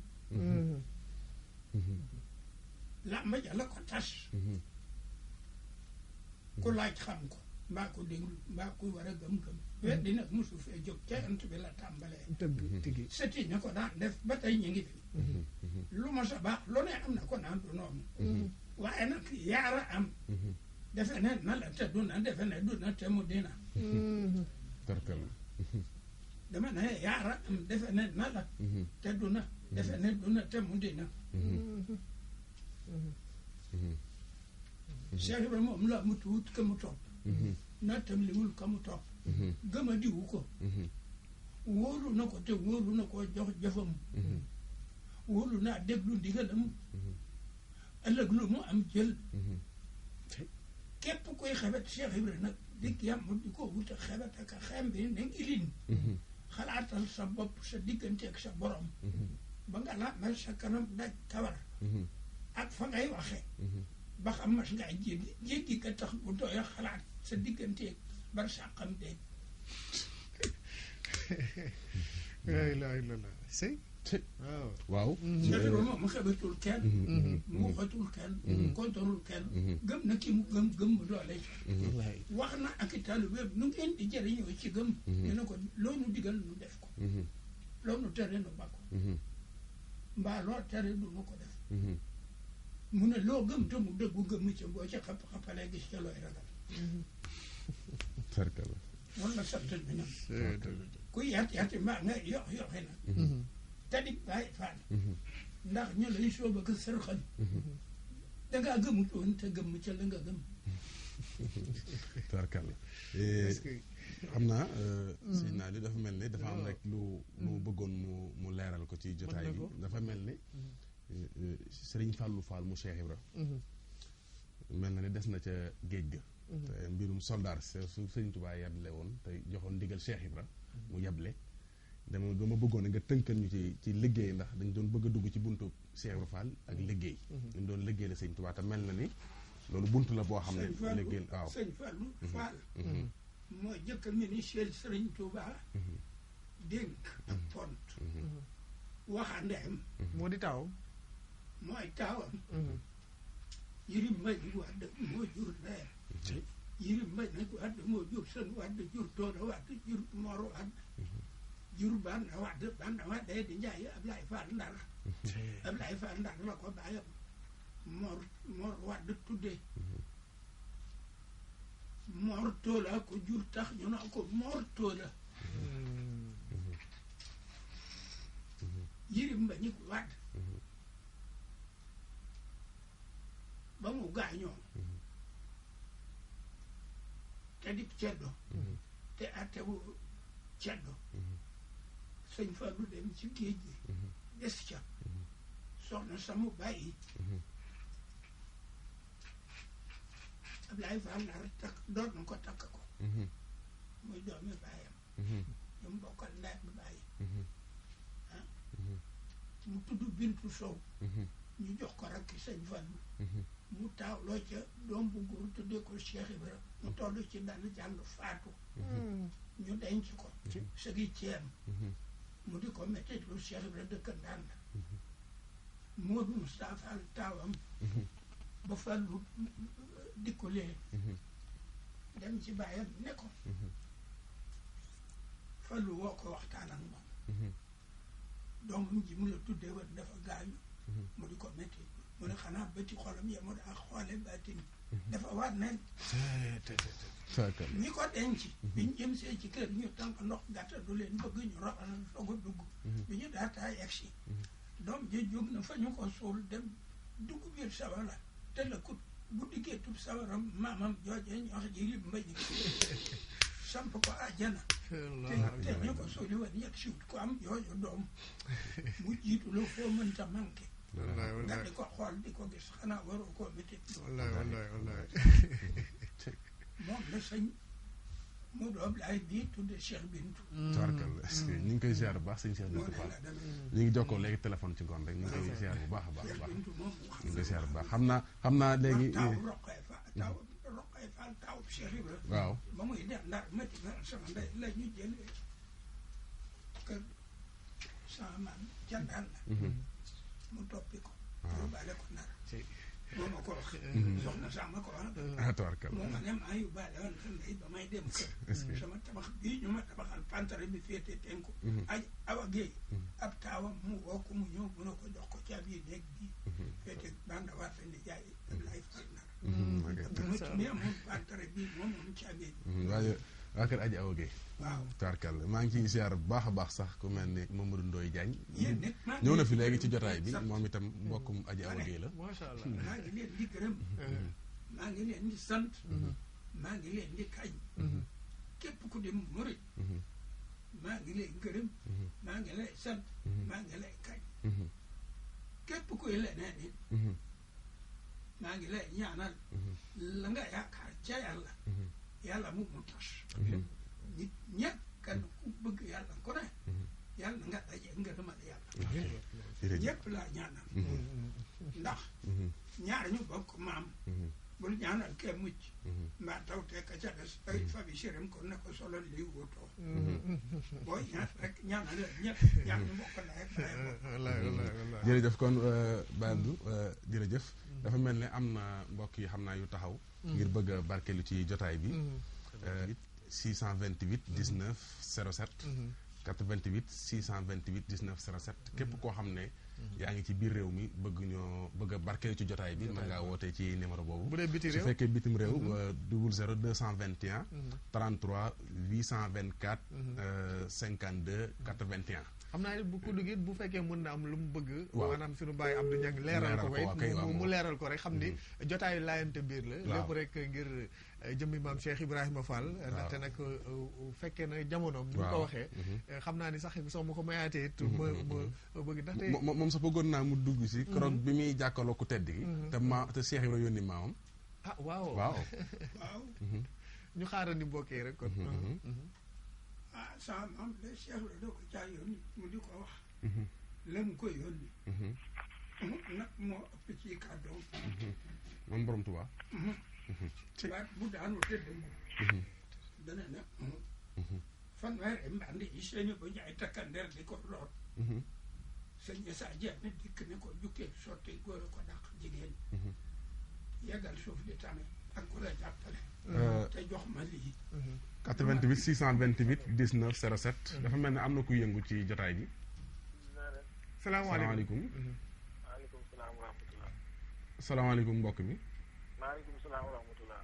làmb ja la ko tas ku laaj xam ko mbaa ko déglu mbaa ku war a gëm-gëm weddi nag mosu fee jóg ca ant bi la tàmbalee sëti ña ko daan def ba tey ñu ngi fi lu ma sa baax lu ne am na ko naan du noonu waaye nag yaara am defe ne na la te du na defe ne du na te mu dina dama ne yaara am defe ne na la te du na defe ne du na te mu dina Cheikh Ibra moom la mu tuut ka mu topp nattam liwul ka mu topp gëm a diwu ko wóolu na ko te wóolu na ko jox jëfam wóolu naa déglu ndigalam ëllëg lu mu am jël képp koy xebet Cheikh Ibra nag dikk yàmm di ko wuta xebet ak a xem bi ne ngi lin xalaatal sa bopp sa diggante ak sa borom ba nga làmmal sa kanam daj kawar ak fa ngay waxe ba xam mas ngaa jéggi ka tax bu doy xalaat sa digganteeg bar sàqam de la ilaha illallah sëy waaw Cheikh Ibra moom mu xebatul kenn mu waxatul kenn kontorul kenn gëm na ki mu gëm mu doole wax na ak i taalibeem nu ngeen di jëriñoo ci gëm ñu ne ko loo nu digal nu def ko loo nu tere nu bakko mbaa loo tere du nu ko def mu ne loo gëm te mu dëggu gëm ca boo ca xappalee gis ca looy ragal noonu la sant bi ñoom ku yati mbaa nga yoxi nag te di bàyyi faal ndax ñu lay soob ak sërxal dangaa gëmut woon te gëm ca la nga gëm tarkalla xam naa sëñ naa li dafa mel ni dafa am rek lu bëggoon mu leeral ko ci jotaay bi dafa mel ni Sëriñ Fàllu Faal mu Cheikh Ibra mel na ni des na ca géej ga te mbirum soldaar su Sëriñ Tuubaa yeble woon te joxoon ndigal Cheikh Ibra mu yeble dama bëggoon nga tënkal ñu ci liggéey ndax dañ doon bëgg a dugg ci buntu Cheikh Ibra Fall ak liggéey ñu doon liggéey la Sëriñ Tuubaa te mel na ni loolu buntu la boo xam ne liggéey waaw Sëriñ Fallu Fall moo jëkk a ministère Sëriñ Tuubaa dénk ak pont waxandeem moo di taawam mooy taawam Yirim Mbay Wàdd moo jur ndeyam Yirim Mbay nag Wàdd moo jur sën Wàdd jur Tooda Wàdd jur Mor Wàdd jur Banna Wàdd di njaay Ablaay Fall Ndar Ablaay Fall Ndar la ko bàyyam Mor Wàdd tuddee Mor Talla ko jur tax ñu naa ko Mor Talla Yirim Mbagnick Wade ba mu gaañoo te di ceddo te attewu ceddo sëñ Fallou dem ci géej gi des ca soxna samu bàyyi Ablaye Fall Ndar takk doon na ko takk ko muy doomi bàyyam ñu mu bokkal ndey bi bàyyi ah mu tudd Bintu Sow ñu jox ko rakki sëñ Fallou mu taawloo ca doom bu góor tuddee ko Cheikh Ibra mu toll ci dal jàng faatu ñu denc ko sëgi ceem mu di ko métti lu Cheikh Ibra dëkk Ndanda Modou Moustapha Fall taawam ba Fallou dikkulee dem ci bàyyam ne ko Fallou woo ko waxtaan ak moom doomam ji mu la tuddee woon dafa gaañu mu di ko métti mu ne xanaa bëti xolam ya mu daa xoole baatin dafa waat nen ñi ko denc biñ jëm see ci kër ñu tànk ndox gàtta du leen bëgg ñu roxal soog a dugg bi ñu daataa egsi doom ji jóg na fa ñu ko suul dem dugg biir sawara te la kut bu diggee tub sawaram maamam joojee ñu wax Yirim Mbagnick samp ko àjjana te ñu ko suuli woon yegg siwut ko am jooju doom mu jiitu la foo mënta manqué nga di ko xool di ko gis xanaa waroo koo métti wallaay moom la sëñ Modou Ablaye bii tudde Cheikh Bintou tabarkalla est-ce que ñu ngi koy ziar bu baax sëñ Cheikh Bintou Fall ñu ngi jokkoo léegi téléphone ci ngoon rek ñu ngi koy ziar bu baax a baax a baax ñu ngi koy ziar bu baax xam naa léegi taw Roqay Fall taw Cheikh Ibra waaw ba muy dem Ndar métti na sama ndey la ñu jëlee kër sama maam ca Ndanda mu toppi ko yóbbaale ko Ndar moo ma ko wax soxna sax ma ko wax tabarkalla moo ma ne maa yóbbaale woon sa ndey ba may dem kër sama tabax bii ñu ma tabaxal pantare bi féete penku aj Awa Guèye ab taawam mu woo ko mu ñëw mu ne ko jox ko caabi néeg bii féete banda war fa ndi jaay Ablaye Fall Ndar bu ma ci nee moom pantare bii moom moom caabi waa kër Aji Awa Guèye waaw tabarkalla maa ngi ciy ziar bu baax a baax sax ku mel ni Mamadou Ndoye Diagne yéen nit ñëw na fi léegi ci jotaay bi moom itam mbokkum Aji Awa Guèye la macha allah maa ngi leen di gërëm maa ngi leen di sant maa ngi leen di kañ képp ku di murit maa ngi lay gërëm maa ngi lay sant maa ngi lay kañ képp kuy leneen it maa ngi lay ñaanal la nga yaakaar ca yàlla yàlla mu tas nit ñëpp kan ku bëgg yàlla ku ne yàlla nga daje ngërëmal yàlla ñëpp laa ñaanal ndax ñaar ñu bokk maam bul ñaanal kee mucc mbaa taw te ka ca des ay fabi sirim ko ne ko solo li wutoo booy ñaan rek ñaanal ñëpp ñaar ñu bokk la rek bàyyi jërëjëf kon Baye Abdou jërëjëf dafa mel ne am na mbokk yi xam naa yu taxaw ngir bëgg a barkeelu ci jotaay bi 628 19 07 88 628 19 07 képp koo xam ne yaa ngi ci biir réew mi bëgg a barkeelu ci jotaay bi mën ngaa wootee ci numéro boobu bu dee biti réew su fekkee bitim réew 00 221 33 824 52 81 xam naa bu ko duggee bu fekkee mën na am lu mu bëgg maanaam suñu bàyyi Abdou Niang leeral ko mu leeral ko rek xam ni jotaayu laayante biir la lépp rek ngir jëmmi maam Cheikh Ibrahima Fall ndaxte nag fekkee na jamonoom ni mu ko waxee xam naa ni sax soo ma ko mayaatee it ma bëgg ndaxte moom sax bëggoon naa mu dugg si keroog bi muy jàkkaloo ku tedd gi te Cheikh Ibrahima yónni maamam waaw ñu xaaral ni mbokkee rek kon sama maam de Cheikh la doo ko caa yónni mu di ko wax la mu koy yónni nag moo ëpp ci kàddoom moom borom Tuubaa baat bu daanu te dëgg dana ne fanweeri mbànd yi seeni ba jaay takkandeer di ko loot sëñ Issa Diagne dikk ne ko jukkee sotti góor a ko dàq jigéen yeggal suuf di tame ak ku la jàppale te jox ma lii 88 628 19 07 dafa mel ne am na ku yëngu ci jotaay bi salaamaaleykum maaleykum salaam wa rahmatulah. salaamaaleykum mbokk mi maaleykum salaam wa rahmatulah.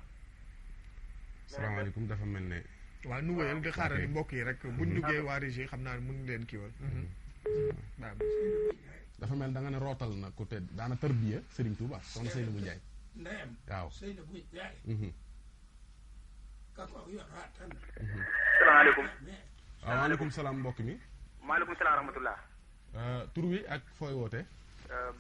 salaamaaleykum dafa mel ne. waaw nu wéyal di xaaral ni mbokk yi rek buñ duggee waa régie xam naa ne mun leen kiiwal. dafa mel da nga ne rootal na ku te daana tarbiya Serigne Touba soxna Seynabou Ndiaye. ndeyam. waaw Seynabou Ndiaye. ka ko yor tan. salaamaaleykum. waaw waaleykum salaam mbokk mi. maaleykum salaam rahmatullah. tur wi ak fooy woote.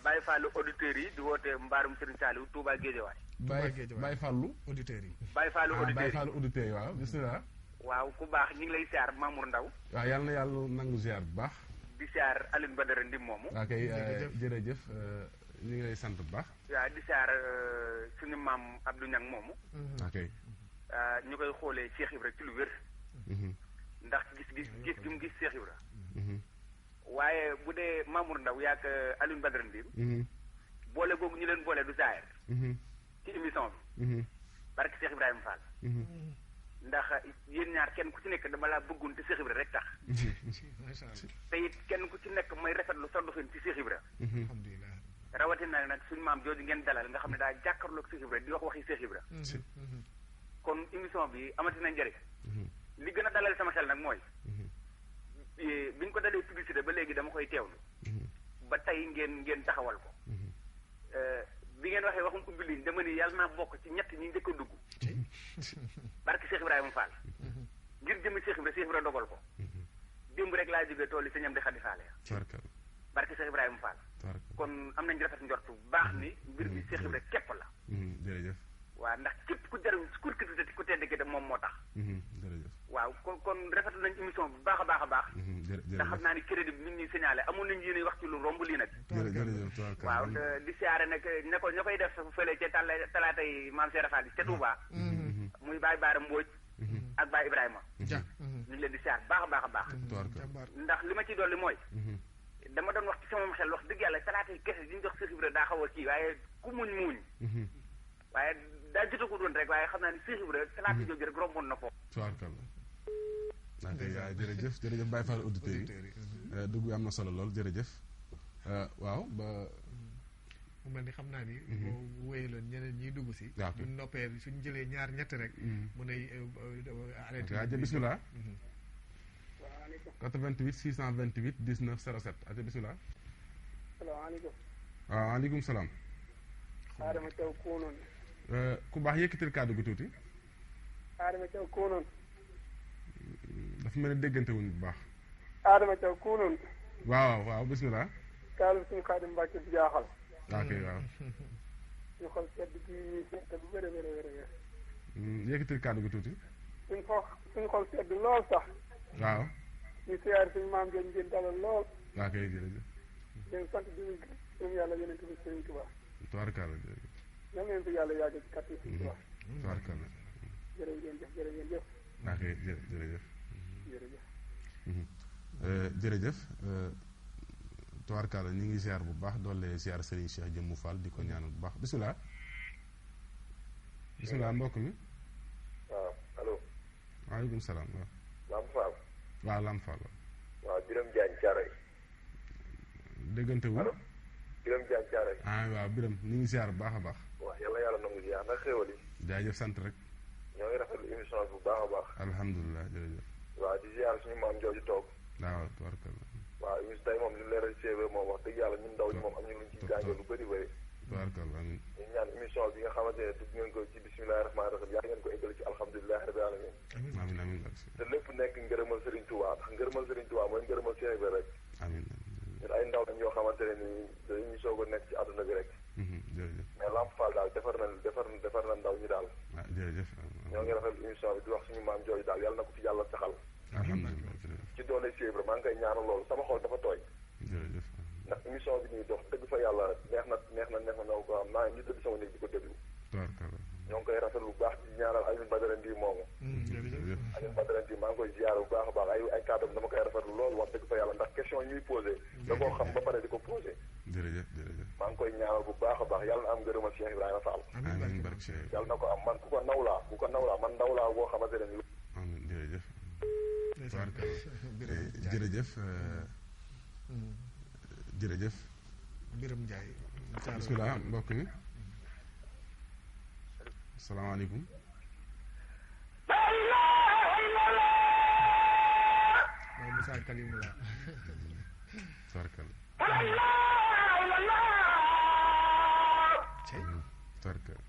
Baye Fallou auditeurs yi di woote Mbaarum Serigne Saliou Touba Guédiawaye. Baye Fallou auditeurs yi. Baye Fallou auditeurs Baye yi Fallou auditeurs yi waaw bisimilah. waaw ku baax ñu ngi lay siyaar Mamour Ndaw waaw yàlla na yàlla nangu ziar bu baax. di siyaar Alioune Badara Ndim moomu. waa kay jërëjëf ñu ngi lay sant bu baax. waaw di siyaar suñu maam Abdou Niang moomu. ok. ñu koy xoolee Cheikh Ibra ci lu wér. ndax gis gi mu gis Cheikh Ibra. waaye bu dee Mamour Ndaw yaak Alioune Badara Ndim. boole googu ñu leen boole du saayir. ci émission bi. barke Cheikh Ibrahima Fall. ndax yéen ñaar kenn ku ci nekk dama laa bëggoon te Cheikh Ibra rek tax. te it kenn ku ci nekk may rafetlu sa doxin ci Cheikh Ibra. alhamdulilah. rawatina nag suñu maam jooju ngeen dalal nga xam ne daa jàkkaarloog Cheikh Ibra di wax waxi Cheikh Ibra. kon émission bi amati na njëriñ. li gën a dalal sama xel nag mooy. biñ ko dalee publicité ba léegi dama koy teewlu. ba tey ngeen taxawal ko. bi ngeen waxee waxum ubbi liñ dama ni yàlla naa bokk ci ñett ñi njëkk a dugg. barke Cheikh Ibrahima Fall. ngir jëmi Cheikh Ibra dogal ko. démb rek laa jógee tool yi sañam di xaddi faale ya. barke Cheikh Ibrahima Fall. kon am nañ rafet njort bu baax ni mbir mi Cheikh Ibra képp la. jërëjëf. waaw ndax képp ku jarum ku tedd ki de moom moo tax. jërëjëf. waaw kon rafetlu nañ émission bu baax a baax a baax. ndax xam naa ni crédit bi nit ñuy signalé amoon nañu yéen wax ci lu romb lii nag. jërëjëf. waaw di siyaare nag ña koy def fële ca talaatay maam Cheikh Fall ca Touba. muy Baye Baara Mbodj. ak Baye Ibrahima. ñu ngi leen di siyaar baax a baax a baax. ndax li ma ciy dolli mooy. dama doon wax ci sama xel wax dëgg yàlla talaatay kese di ñu jox Cheikh Ibra daa xaw a kii waaye ku muñ. waaye daa jotagu doon rek waaye xam naa ni Cheikh Ibra talaata jooju rek romboon na foofu. jërëjëf Baye Fall auditeurs yi dugg am na solo lool jërëjëf waaw ba mu mel ni xam naa ni boo wéyaloon ñeneen ñiy dugg si buñ noppee suñ jëlee ñaar ñett rek mun ay arrêté aja bismillah 88 628 19 07 aja bismillah salaamaaleykum waaw waaleykum salaam Adama Thiaw Koonoon ku baax yëkkatil kàddu gi tuuti Adama Thiaw Koonoon dafa mel ne déggante wuñ bu baax Adama Thiaw Koonoon waaw bismillah kaalu suñu Xaadim Mbàkke bi jaaxal ok waaw ñu xool sedd gi sedd bu wér yëkkatil kàddu gi tuuti suñu xol sedd lool sax waaw ñu siyaar suñu maam jooju ngeen dalal lool ok jërëjëf leen sant di suñu yàlla yonent bi Sëriñ Tuubaa tubaarkàlla jërëjëf ñoo ngeen fi yàlla yàgg ci kàttan Sëriñ Tuubaa tubaarkàlla jërëjëf ok jërëjëf tubaarkàlla ñu ngi ziar bu baax doole ziar Serigne Cheikh Jëmmu Fall di ko ñaanal bu baax bisimilah mbokk mi waaw allo waaleykum salaam waaw Lamp Fall waaw Lamp Fall waaw Birame Diagne Thiaroye déggante wu Birame Diagne Thiaroye waaw Birame ñu ngi ziar bu baax a baax waaw yàlla nangu ziar nag xéwal yi jaajëf sant rek ñoo ngi rafetlu émission bi bu baax a baax alhamdulilah jërëjëf waaw di ziar suñu maam jooju toog waaw tubaarkàlla waaw émission tey moom li leeral CV moom wax dëgg yàlla ñun ndaw ñi moom am ñu luñ ci jàngee lu bëri bëri tubaarkàlla amiin ñu ñaan émission bi nga xamante ne dugg ngeen ko ci bismillahi rahmaani rahim yaa ngeen ko eggali ci alhamdulilahi rabbil alamin amiin te lépp nekk ngërëmal Serigne Touba ndax ngërëmal Serigne Touba mooy ngërëmal Cheikh Ibra rek amiin ñun ay ndaw lañ yoo xamante ne nii dañuy soog a nekk ci àdduna bi rek jërëjëf mais Lamp Fall daal defar na ndaw ñi daal jërëjëf ñoo ngi rafetlu émission bi di wax suñu maam jooju daal yàlla na ko fi yàlla saxal alhamdulilah jërëjëf ci doole Cheikh Ibra maa ngi koy ñaanal loolu sama xol dafa tooy jërëjëf ndax émission bi ñuy dox dëgg fa yàlla rek neex na naw ko am naa ñu tëdd sama néeg di ko déglu tubaarkàlla ñoo ngi koy rafetlu bu baax di ñaanal Alioune Badara Ndim moomu Alioune Badara Ndim maa ngi koy ziar bu baax a baax ay kàddoom dama koy rafetlu loolu wax dëgg fa yàlla ndax question ñuy posé da koo xam ba pare di ko posé jërëjëf maa ngi koy ñaanal bu baax a baax yàlla na am ngërëmal Cheikh Ibrahima Fall amiin barke Cheikh yàlla na ko am man ku ko nawlaa man ndaw laa boo xamante ne ni amiin jërëjëf tubaarkàlla jërëjëf Birame Ndiaye bisimilah mbokk mi salaamaaleykum kalimula tarkal tarkal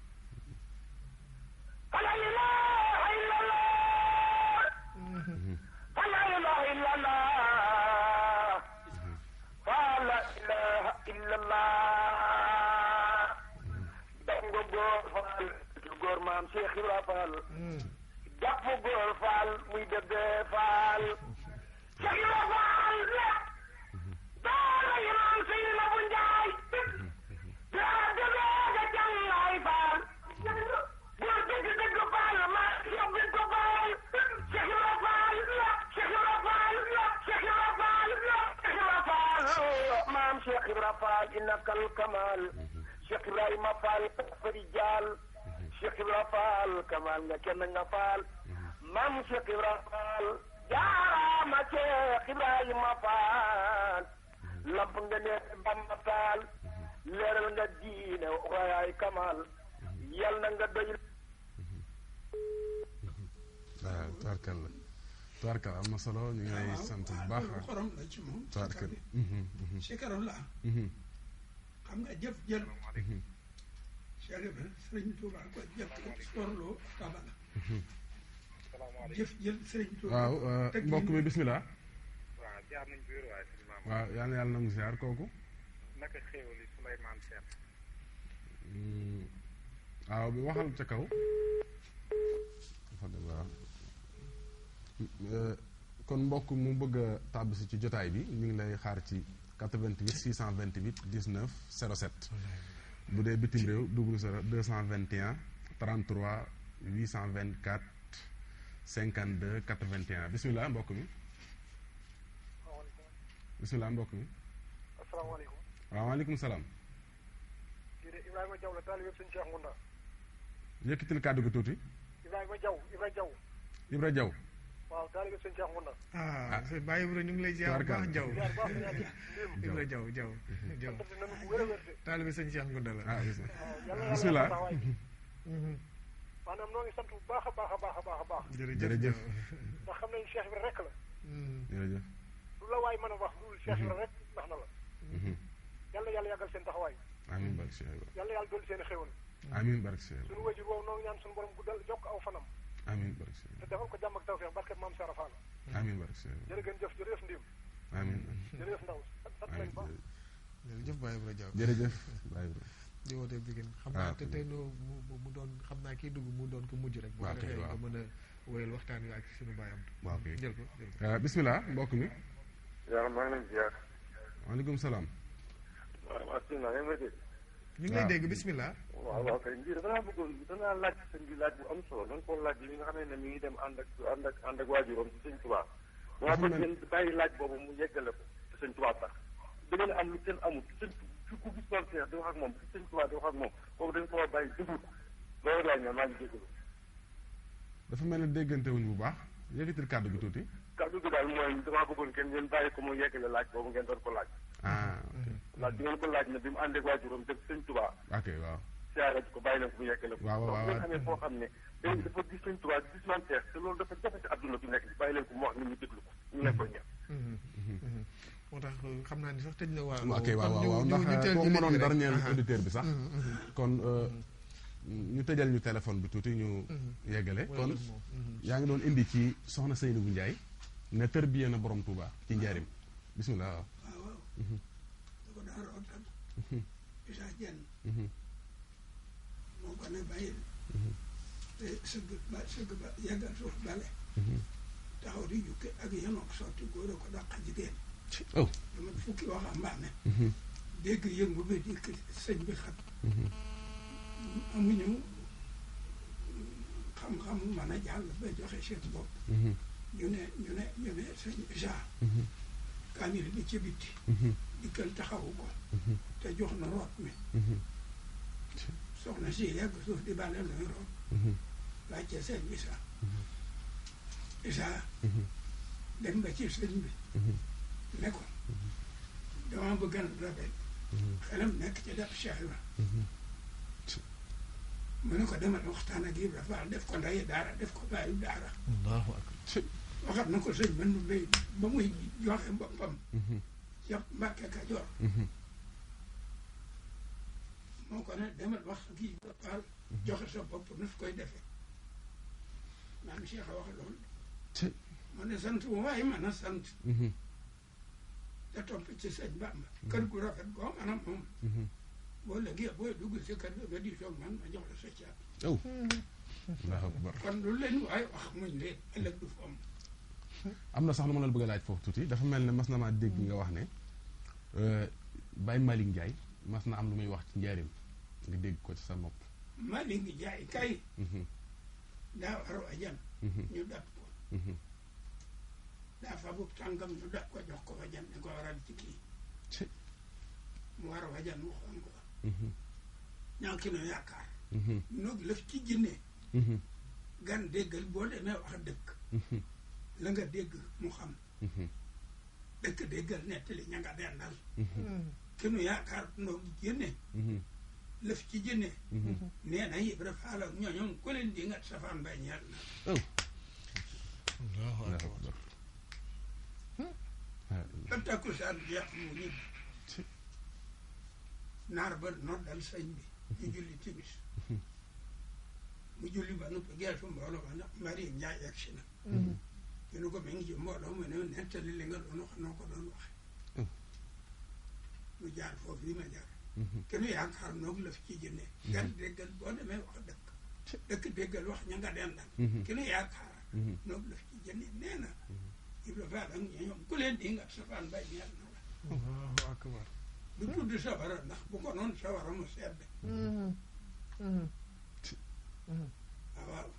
góor maam Cheikh Ibra Fall jàpp góor Fall muy dëggee Fall Cheikh Ibra Fall daara imaam Seyna bu Njaay daa dëggee ga jàllaay Fall góor dëgg Fall maa Cheikh Bintu Fall Cheikh Ibra Fall Cheikh Ibra Fall Cheikh Ibra Fall Cheikh Ibra Fall maam Cheikh Ibra Fall innakal kamal Cheikh Ibrahima Fall fari jaal Cheikh Ibra Fall kamal nga kenn nga Fall maam Cheikh Ibra Fall jaaraama Cheikh Ibrahima Fall lamp nga ne Bamba Fall leeral nga diine waayaay kamal yal na nga doy waaw tubaarkal am na solo ñu ngi lay sant bu baax xorom la ci moom tubaarkal sikarullah xam nga jëf jël Cheikh Ibra Sëriñ Tuuba ko jëf sorloo tabala jëf jël Sëriñ Tuuba waaw mbokk mi bismillah waaw jaar nañ biir waaye suñu maam waaw yal na yàlla nangu ziar kooku naka xéewal yi Souleymane Sène waaw bi waxal ca kaw waaw kon mbokk mu bëgg a tàbbisi ci jotaay bi ñu ngi lay xaar ci 88 628 19 07 bu dee bitim réew 00 221 33 824 52 81 bisimilah mbokk mi bisimilah mbokk mi asalaamaaleykum. waaw waaleykum salaam. kii de Ibrahima Diaw la taalibe sëñ Cheikh Ngounda. yëkkatil kàddu gi tuuti. Ibrahima Diaw Ibra Diaw. Ibra Diaw. waaw taalibe sëñ Cheikh Ngounda. sëñ Baye Ibra ñu ngi lay ziar bu baax Diaw. Ibra Diaw Diaw Diaw. taalibe sëñ Cheikh Ngounda la. bisimilah. maanaam noo ngi sant bu baax a baax a baax a baax a baax. jërëjëf. ndax xam nañu Cheikh Ibra rek la. jërëjëf. lu la waay mën a wax lu Cheikh Ibra rek ndax na la. yàlla yàggal seen taxawaay. amiin barke Cheikh Ibra. yàlla dolli seen i xéwal. amiin barke Cheikh Ibra. suñu wajur woowu noo ngi ñaan suñu borom guddal jokk aw fanam. amiin barke Cheikh Ibra. te defal ko jàmm ak tawfeex barke maam Sara Fall. amiin barke Cheikh Ibra. jërëjëf jërëjëf Ndim. amiin. jërëjëf Ndaw sant nañu baax. jërëjëf Baye Ibra Diaw. jërëjëf Baye Ibra. di wootee Biguène xam naa te tey mu doon xam naa kii dugg mu doon ko mujj rek. waaw kay waaw nga mën a wéyal waxtaan wi ak suñu baayam. waaw kay jël ko. bisimilah mbokk mi. yàlla maa ngi leen ziar. waaleykum salaam. waaw asalaamaaleykum yaa ngi may dégg. ñu ngi lay dégg bisimilah. waaw waaw kay mbir danaa bëggoon danaa laaj sëñ bi laaj bu am solo da nga koo laaj li nga xam ne mi ngi dem ànd ak waajuram ci sëñ Tuubaa. maa bëgg ngeen bàyyi laaj boobu mu yeggale ko ci sëñ Tuubaa tax. da ngeen am lu kenn amul sëñ ku gis doon seex di wax ak moom ci sëñ Tuubaa di wax ak moom kooku dañ ko war a bàyyi déglu loolu laaj na maa ngi déglu. dafa mel ne déggante wuñ bu baax yëkkatil kàddu gi tuuti. kàddu gi daal mooy damaa bëggoon kenn ngeen bàyyi ko mu yeggale laaj boobu ngeen doon ko laaj. laaj bi ngeen ko laaj ne bi mu ànd ak waajuram dëgg sëñ Tuubaa. ok waaw. siyaare ko bàyyi leen ko mu yeggale ko. waaw waaw ngeen xamee foo xam ne dafa gis sëñ Tuubaa gis man seex te loolu dafa jafe ci àdduna bi nekk bàyyi leen ko mu wax nit ñi déglu ko ñu leen koy ñaan. moo tax xam naa ni sax tëj na waaw. ok waaw ndax koo mënoon dernier auditeur bi sax. kon ñu tëjal ñu téléphone bi tuuti ñu yeggale. kon yaa ngi doon indi ci soxna Seynabou Ndiaye ne tërbiye na borom Touba ci njaarim bisimilah waaw. waaw da ko daan rootal Isa Jenn moo ko ne bàyyil te sëgg ba yàggal suuf bale taxaw di jukke ak yenook sotti góor a ko dàq jigéen dama fukki waxambaane dégg yëngu bi dikk sëñ bi xat amuñu xam-xam mën a jàll ba joxe seen bopp ñu ne sëñ Isa kaamil bi ci bitti dikkal taxawu ko te jox na root mi soxna si yàgg suuf di bale luy root laajte sëñ Isa dem ba ci sëñ bi ne ko dama bëgg na rafet xelam nekk ci def Cheikh Ibra mu ne ko demal waxtaan ak Ibra Fall def ko ndayi daara def ko bàyyi daara waxat na ko sëñ Mandu Mbay ba muy joxe boppam ca Mbàkke Kajoor moo ko ne demal wax kii ba Faal joxe sa bopp nu su koy defee maam Cheikh a wax loolu mu ne sant bu waaye mën a sant te topp ci sëñ Bàmba kër gu rafet boo mën a moom boo lëggee booy dugg si kër ga di toog man ma jox la sa caabi Allahu akbar kon lu leen waaye wax muñ leen ëllëg du fomm am na sax lu ma la bëgg a laaj foofu tuuti dafa mel ne mas na maa dégg nga wax ne Baye Malick Ndiaye mas na am lu muy wax ci njaarim nga dégg ko ci sa nopp Malick Ndiaye kay daa war wajan ñu dab ko daa fabub tànkam ñu dab ko jox ko wajan ne ko waral ci kii mu war wajan mu xoon ko ñaa ki no yaakaar noog lëf ci jinne gan déggal boo demee wax dëkk la nga dégg mu xam dëkk déggal nettali ña nga dendal ki nu yaakaar noog jinne lëf ci jinne nee na Ibra Faal ak ñooñoom ku leen di ngat safaan bay ñeel na ba takkusaan jeex mu ñibbi naar ba noddal sëñ bi ñu julli timis mu julli ba noppi geesu mbooloo ba nag Mari Njaay yegsi na ñu ne ko mi ngi ci mbooloo mu ne nettali li nga doon wax noo ko doon waxe mu jaar foofu yi ma jaar kenn yaakaar noog la fi ci jënne gan déggal boo demee wax dëkk déggal wax ña nga dendal kenn yaakaar noog la fi ci jënne nee na Ibra Faal ak ñoom ku leen di nga safaan bay ñeel na la Allahu akbar du tudd sawara ndax bu ko noonu sawara mu sedd waaw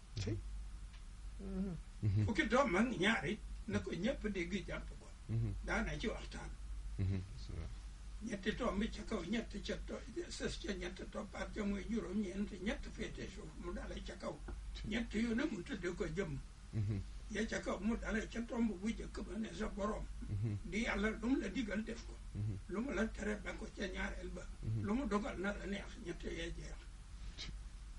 fukki doom ak ñaari na ko ñëpp dégg jàpp ko daana ci waxtaan ñetti tomb bi ca kaw ñett ca sës ca ñett toppaat ca muy juróom-ñeent ñett féete suuf mu dalee ca kaw ñett yu ne mu tudde ko jëmm ya ca kaw mu dalee ca tomb bu jëkk ba ne sa borom di yàlla lu mu la digal def ko lu mu la tere ba ko ca ñaareel ba lu mu dogal na la neex ñett yee jeex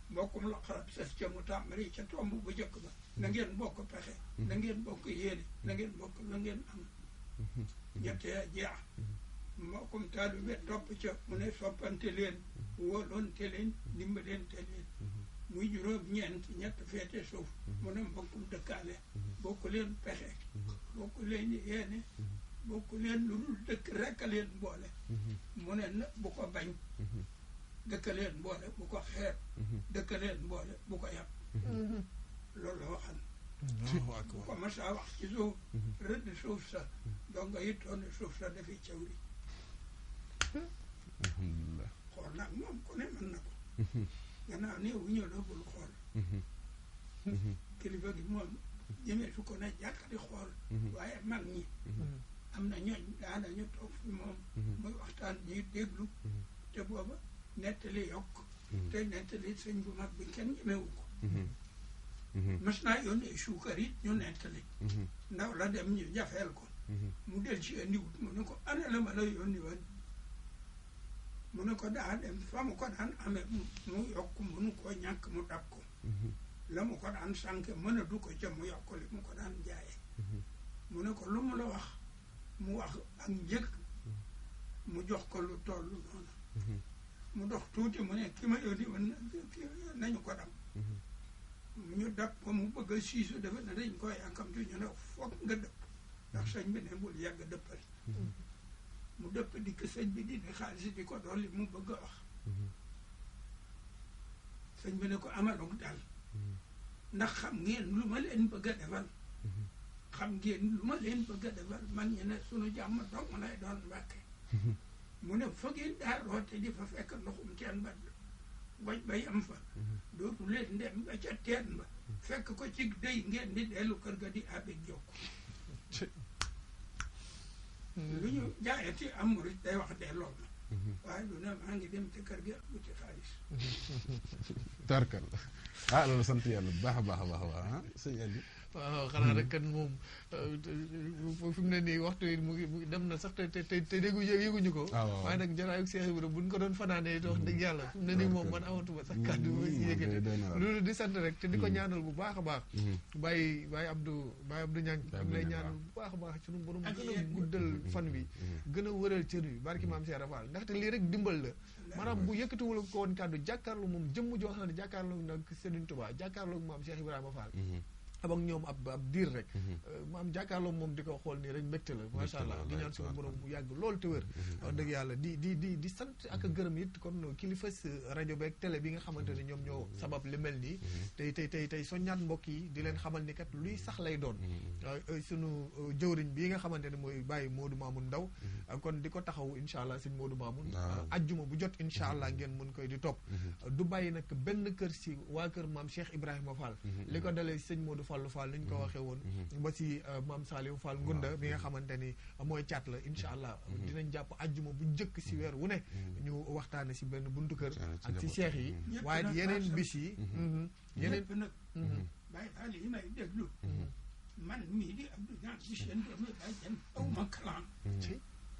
mbokkum la xarab sës ca mu tàmbali ca tomb bu jëkk ba na ngeen bokk pexe na ngeen bokk yéene na ngeen bokk la ngeen am ñett yee jeex mbokkum taalibe topp ca mu ne soppante leen wóolonte leen dimbalante leen muy juróom-ñeent ñett féete suuf mu ne mbokkum dëkkaale bokk leen pexe bokk leen yéene bokk leen lu dul dëkk rekk a leen boole mu ne na bu ko bañ dëkk leen boole bu ko xeeb dëkk leen boole bu ko yàpp loolu la waxan bu ko masaa wax ci suuf rëdd suuf sa donc nga yittoon ne suuf sa dafi cawri alhamdulilah xool nag moom ku ne mën na ko gannaaw nii wu ñëw la bul xool kilifa gi moom ñemee su ko ne jàkk di xool waaye mag ñi am na ñooñ daanañu toog fi moom muy waxtaan ñuy déglu te booba nettali yokk te nettali sëñ bu mag bi kenn ñemewu ko mas naa yónnee suukar it ñu nettali ndaw la dem ñu jafeel ko mu del ci andiwut mu ne ko ana la ma la yónni woon mu ne ko daa dem fa mu ko daan amee mu yokk mënu koo ñàkk mu dab ko la mu ko daan sànke mën a du ko ca mu yokk li mu ko daan jaaye mu ne ko lu mu la wax mu wax ak njëg mu jox ko lu toll noonu mu dox tuuti mu ne ki ma yónni woon nañu ko dam ñu dab ko mu bëgg a siisu dafa ne dañ koy yàkkamtu ñu ne foog nga dëpp ndax sëñ bi ne bul yàgg dëppal mu dëpp dikk sëñ bi di xaalis di ko dolli mu bëgg a wax sëñ bi ne ko amalug dal ndax xam ngeen lu ma leen bëgg a defal xam ngeen lu ma leen bëgg a defal man ñu ne sunu jàmm dong lay doon Mbàkke mu ne fa ngeen daa roote di fa fekk ndoxum teen ba goj ba yam fa dootu leen dem ba ca teen ba fekk ko ci dëy ngeen di dellu kër ga di abig jokk lu ñu jaayati am murit day wax delloo na waaye du ne maa ngi dem ci kër gi ak wuti xaalis tarkal loolu sant yàlla bu baax a baax a baax a baax sëñ Aliou waaw xanaa rek kan moom fi mu ne nii waxtu yi mu ngi dem na sax te déggu yëguñu ko. waaye nag jaraayu Cheikh Ibra buñ ko doon fanaanee wax dëgg yàlla fi mu ne nii moom man amatuma sax kàddu yëkkati loolu di sant rek te di ko ñaanal bu baax a baax. Baye Abdou Niang am lay ñaanal bu baax a baax sunu borom gën a guddal fan wi gën a wëral cër wi barki maam Cheikh Rafal ndaxte lii rek dimbal la maanaam bu yëkkatiwul ko woon kàddu jàkkaarloo moom jëmm joo xam ne jàkkaarloo nag Serigne Touba jàkkaarloo maam Cheikh Ibrahima Fall am ak ñoom ab diir rek maam jàkkaarloo moom di ko xool nii rek mbégte la macha allah di ñaan suñu borom bu yàgg loolu te wér wax dëgg yàlla di sant ak a gërëm it kon kilifa rajo beeg télé bi nga xamante ne ñoom ñoo sabab li mel nii tey soññaat mbokk yi di leen xamal ni kat luy sax lay doon sunu jëwriñ bii nga xamante ne mooy Baye Modou Mamoun Ndaw kon di ko taxaw incha allah sëñ Modou Mamoun ajjuma bu jot incha allah ngeen mën koy di topp du bàyyi nag benn kër si waa kër maam Cheikh Ibrahima Fall li ko dalee sëñ Modou Fallou Fall ni ñu ko waxee woon ba si maam Saliou Fall Ngunda bi nga xamante ni mooy caat la incha allah dinañ jàpp ajjuma bu njëkk si weer wu ne ñu waxtaane si benn buntu kër ak si cheikh yi waaye yeneen bis yi yeneen nag Baye Fall yi may déglu man mii di Abdou Niang si seen doomi Baye Diène aw ma kalaan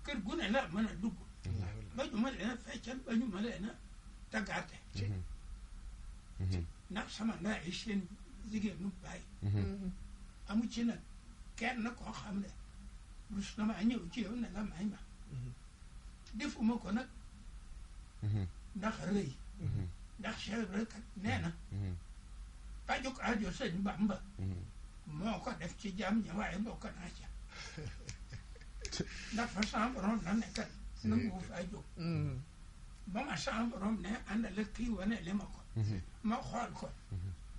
kër gu ne la mën a dugg ba ñu ma leen a feccal ba ñu ma leen a taggaate ndax sama ndaay seen jigéenu baay amu ci nag kenn koo xam ne rus na maa ñëw ci yow ne nga may ma defuma ko nag ndax rëy ndax Cheikh Ibra kat nee na pajuk aajo sëñ Bamba moo ko def ci jaam ña waaye bokk naa ca ndax fa sama borom na nekkat nangu faa jóg ba ma sama borom ne àndale kii wane li ma ko ma xool ko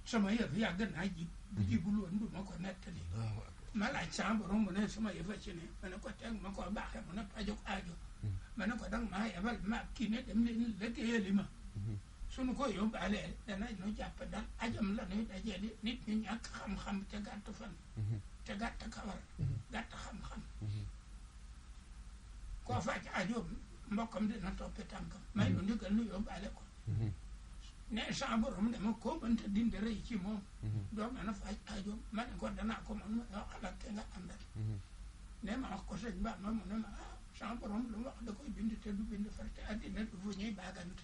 sama yëf yàgg naa jib bu jibul woon du ma ko nettali ma laaj sama borom mu ne sama yëfa ci ne ma ne ko teg ma ko baaxee mu ne pajuk aajo ma ne ko danga maa yebal ma kii ne dem leen liggéeyali ma suñu ko yóbbaalee danañ nu jàpp dal ajam la nuy dajee di nit ñu ñàkk xam-xam te gàtt fan te gàtt kawar gàtt xam-xam koo faj aajo mbokkam dina toppi tànkam may nu ndigal nu yóbbaale ko ne sa borom dama koo mënta dindi rëy ci moom doo mën a faj aajo ma ne ko danaa ko man ma yoo xalaat ke nga àndal ne ma wax ko sëñ Ba ma mu ne ma sa borom lu wax da koy bind te du bind far te àddina du fu ñuy baagante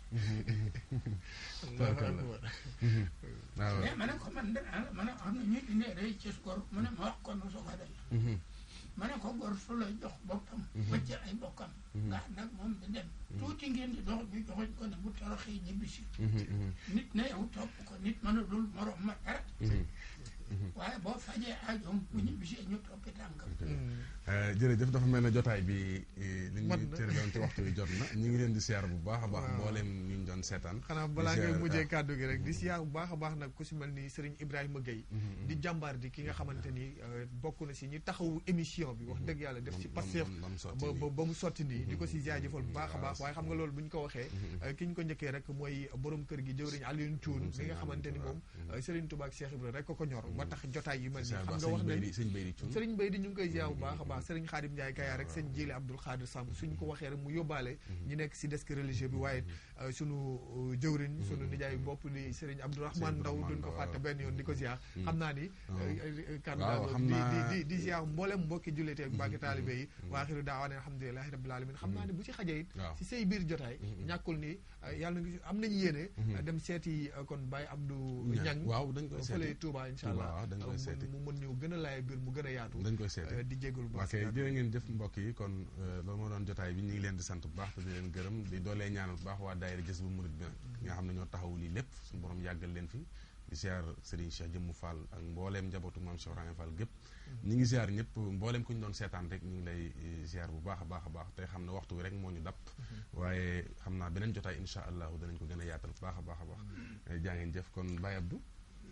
mais ma ne ko man danaa la ma ne xam ne ñuy dindee rëy ci gor mu ne ma wax ko nu soog a dal ma ne ko gor su la jox boppam wëcc ay bokkam nga nag moom di dem tuuti ngeen di dox ñu joxoñ ko ne bu toroxee ñibbisi nit ne yow topp ko nit mën a dul morom ma dara waaye boo fajee aajoom bu ñibbisee ñu toppi tànkam jërëjëf dafa mel ne jotaay bi li ñu tëraloon ci waxtu wi jot na ñu ngi leen di siyaar bu baax a baax mbooleem ñu ñu doon seetaan xanaa balaa ngay mujjee kàddu gi rek di siyaar bu baax a baax nag ku si mel ni Serigne Ibrahima Gueye di jàmbaar di ki nga xamante ni bokk na si ñi taxawu émission bi wax dëgg yàlla def si Pastef ba mu sotti nii di ko si jaajëfal bu baax a baax waaye xam nga loolu bu ñu ko waxee ki ñu ko njëkkee rek mooy borom kër gi jëwriñ Alioune Thioune mi nga xamante ni moom Serigne Touba ak Cheikh Ibrahima rek ko ñor ba tax jotaay yu mel nii xam nga wax nañ Serigne Baydi ñu ngi koy ziar bu baax a baax Serigne Khadim Ndiaye Kaya rek sëñ Jili Abdoul Khadir Samb suñ ko waxee rek mu yóbbaale ñi nekk si desk religieux bi waaye sunu jëwriñ sunu nijaay bopp di Serigne Abdourahmane Ndaw duñ ko fàtte benn yoon di ko ziar xam naa ni di ziar mboolem mbokki jullite ak mbokki taalibe yi waaxiru daawaane alhamdulilahi rabbil alamin xam naa ni bu ci xajee it si say biir jotaay ñàkkul ni yàlla na am nañu yéene dem seeti kon Baye Abdou Niang fële Touba incha allah mu mën ñëw gën a laay biir mu gën a yaatu dañ koy seeti di jégalu bu baax jërë ngeen jëf mbokk yi kon loolu moo doon jotaay bi ñu ngi leen di sant bu baax te di leen gërëm di doolee ñaanal bu baax waa daayira Jës bu Murid bi nga xam ne ñoo taxawu lii lépp suñu borom yàggal leen fi di siyaar Serigne Cheikh Jëmmu Fall ak mbooleem njabootu Maam Cheikh Ibrahima Fall gépp ñu ngi siyaar ñëpp mbooleem ku ñu doon seetaan rek ñu ngi lay siyaar bu baax a baax a baax te xam ne waxtu wi rek moo ñu dàpp waaye xam naa beneen jotaay insha allahu danañ ko gën a yaatal bu baax a baax a baax jaa ngeen jëf kon Baye Abdou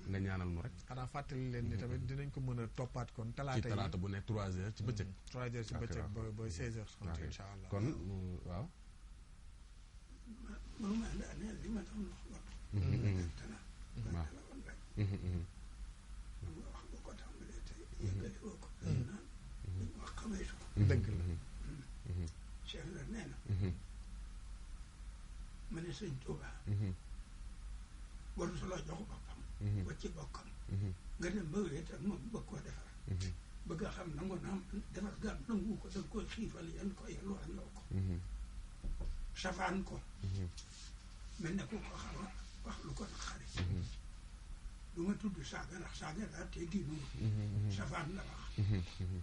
nga ñaanal nu rek xanaa fàttali leen ni tamit dinañ ko mën a toppaat kon talaata bu nekk 3h ci bëccëg 3h ci bëccëg ba 16h incha allah kon waaw mënuma daaneel li ma doon wax waaw wax nga ko tàmbalee tey yëgale woo ko naan dañ wax xamaytu dëgg la Cheikh la nee na ma ne sëñ Touba waru su la jox boppam ba ci bokkam nga dem ba wéet ak moom bëgg koo defar bëgg a xam nangu naam defar gaam nangu ko danga koy xiifal yan ko yalwaanloo ko safaan ko mel ne ku ko xaw a wax lu ko naqari du ma tudd saaga ndax saaga daa teggiinu safaan la wax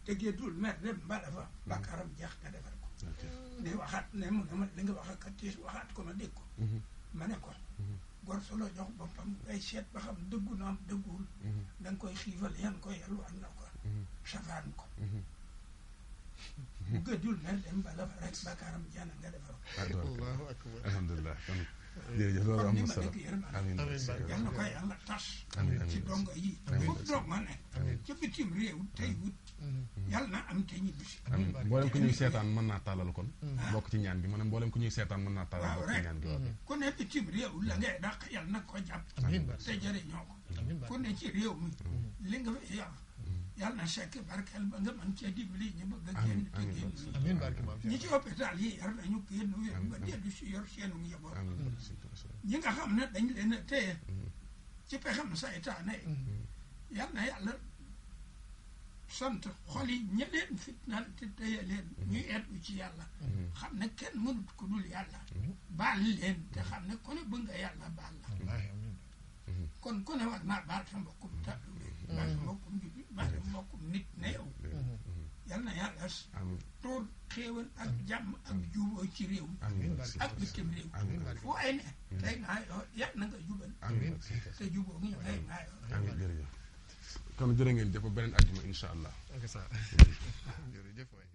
teggeetul mer dem mbala fa bàkkaaram jeex nga defar ko ne waxaat ne mu ne ma li nga wax ak tiis waxaat ko ma dégg ko ma ne ko gor solo jox boppam day seet ba xam dëggu na am dëgguwul da nga koy xiifal yan ko yalwaan la ko safaan ko bu gëjul mer dem mbala fa rek bàkkaaram jeex na nga defar ko Allahu akbar. alhamdulilah kon jërëjëf loolu am na solo amiin yal na ko yàlla tas amiin ci dongo yi foofu dongo ne ca bitim réew tey wut yàlla na am te ñibbisi amiin mboolem ku ñuy seetaan mën naa tàllal kon bokk ci ñaan gi ma ne mboolem ku ñuy seetaan mën naa tàllal waaw bokk ci rek ñaan gi waaw ku ne bitim réew la ngay dàq yàlla na ko jàpp te jëriñoo ko ku ne ci réew mi li nga fi yor yàlla na sekk barkeel ba nga mën cee dimbali ñu bëgg a génn te génn amiin barke maam ñi ci hôpital yi yar nañu génn wér ba dellu si yor seenu njaboot amiin ñi nga xam ne dañ leen a téye ci pexam saytaane yal na yàlla sant xol yi ña leen fitnaal te téye leen ñuy eddu ci yàlla xam ne kenn mënut ku dul yàlla baal leen te xam ne ku ne bëgg nga yàlla baal la kon ku ne war naa baal sa mbokkum tàddu baal sa mbokkum jullit baal sa mbokkum nit ne yow yal na yàlla tuur xéewal ak jàmm ak juboo ci réew mi ak bitim réew fu ay ne tey ngaa yoo yal na nga jubal te juboo ngi tey ngaa yoo amiin jërëjëf kon jërë ngeen jëf ba beneen àjjuma incha allah ak sa jërëjëf waay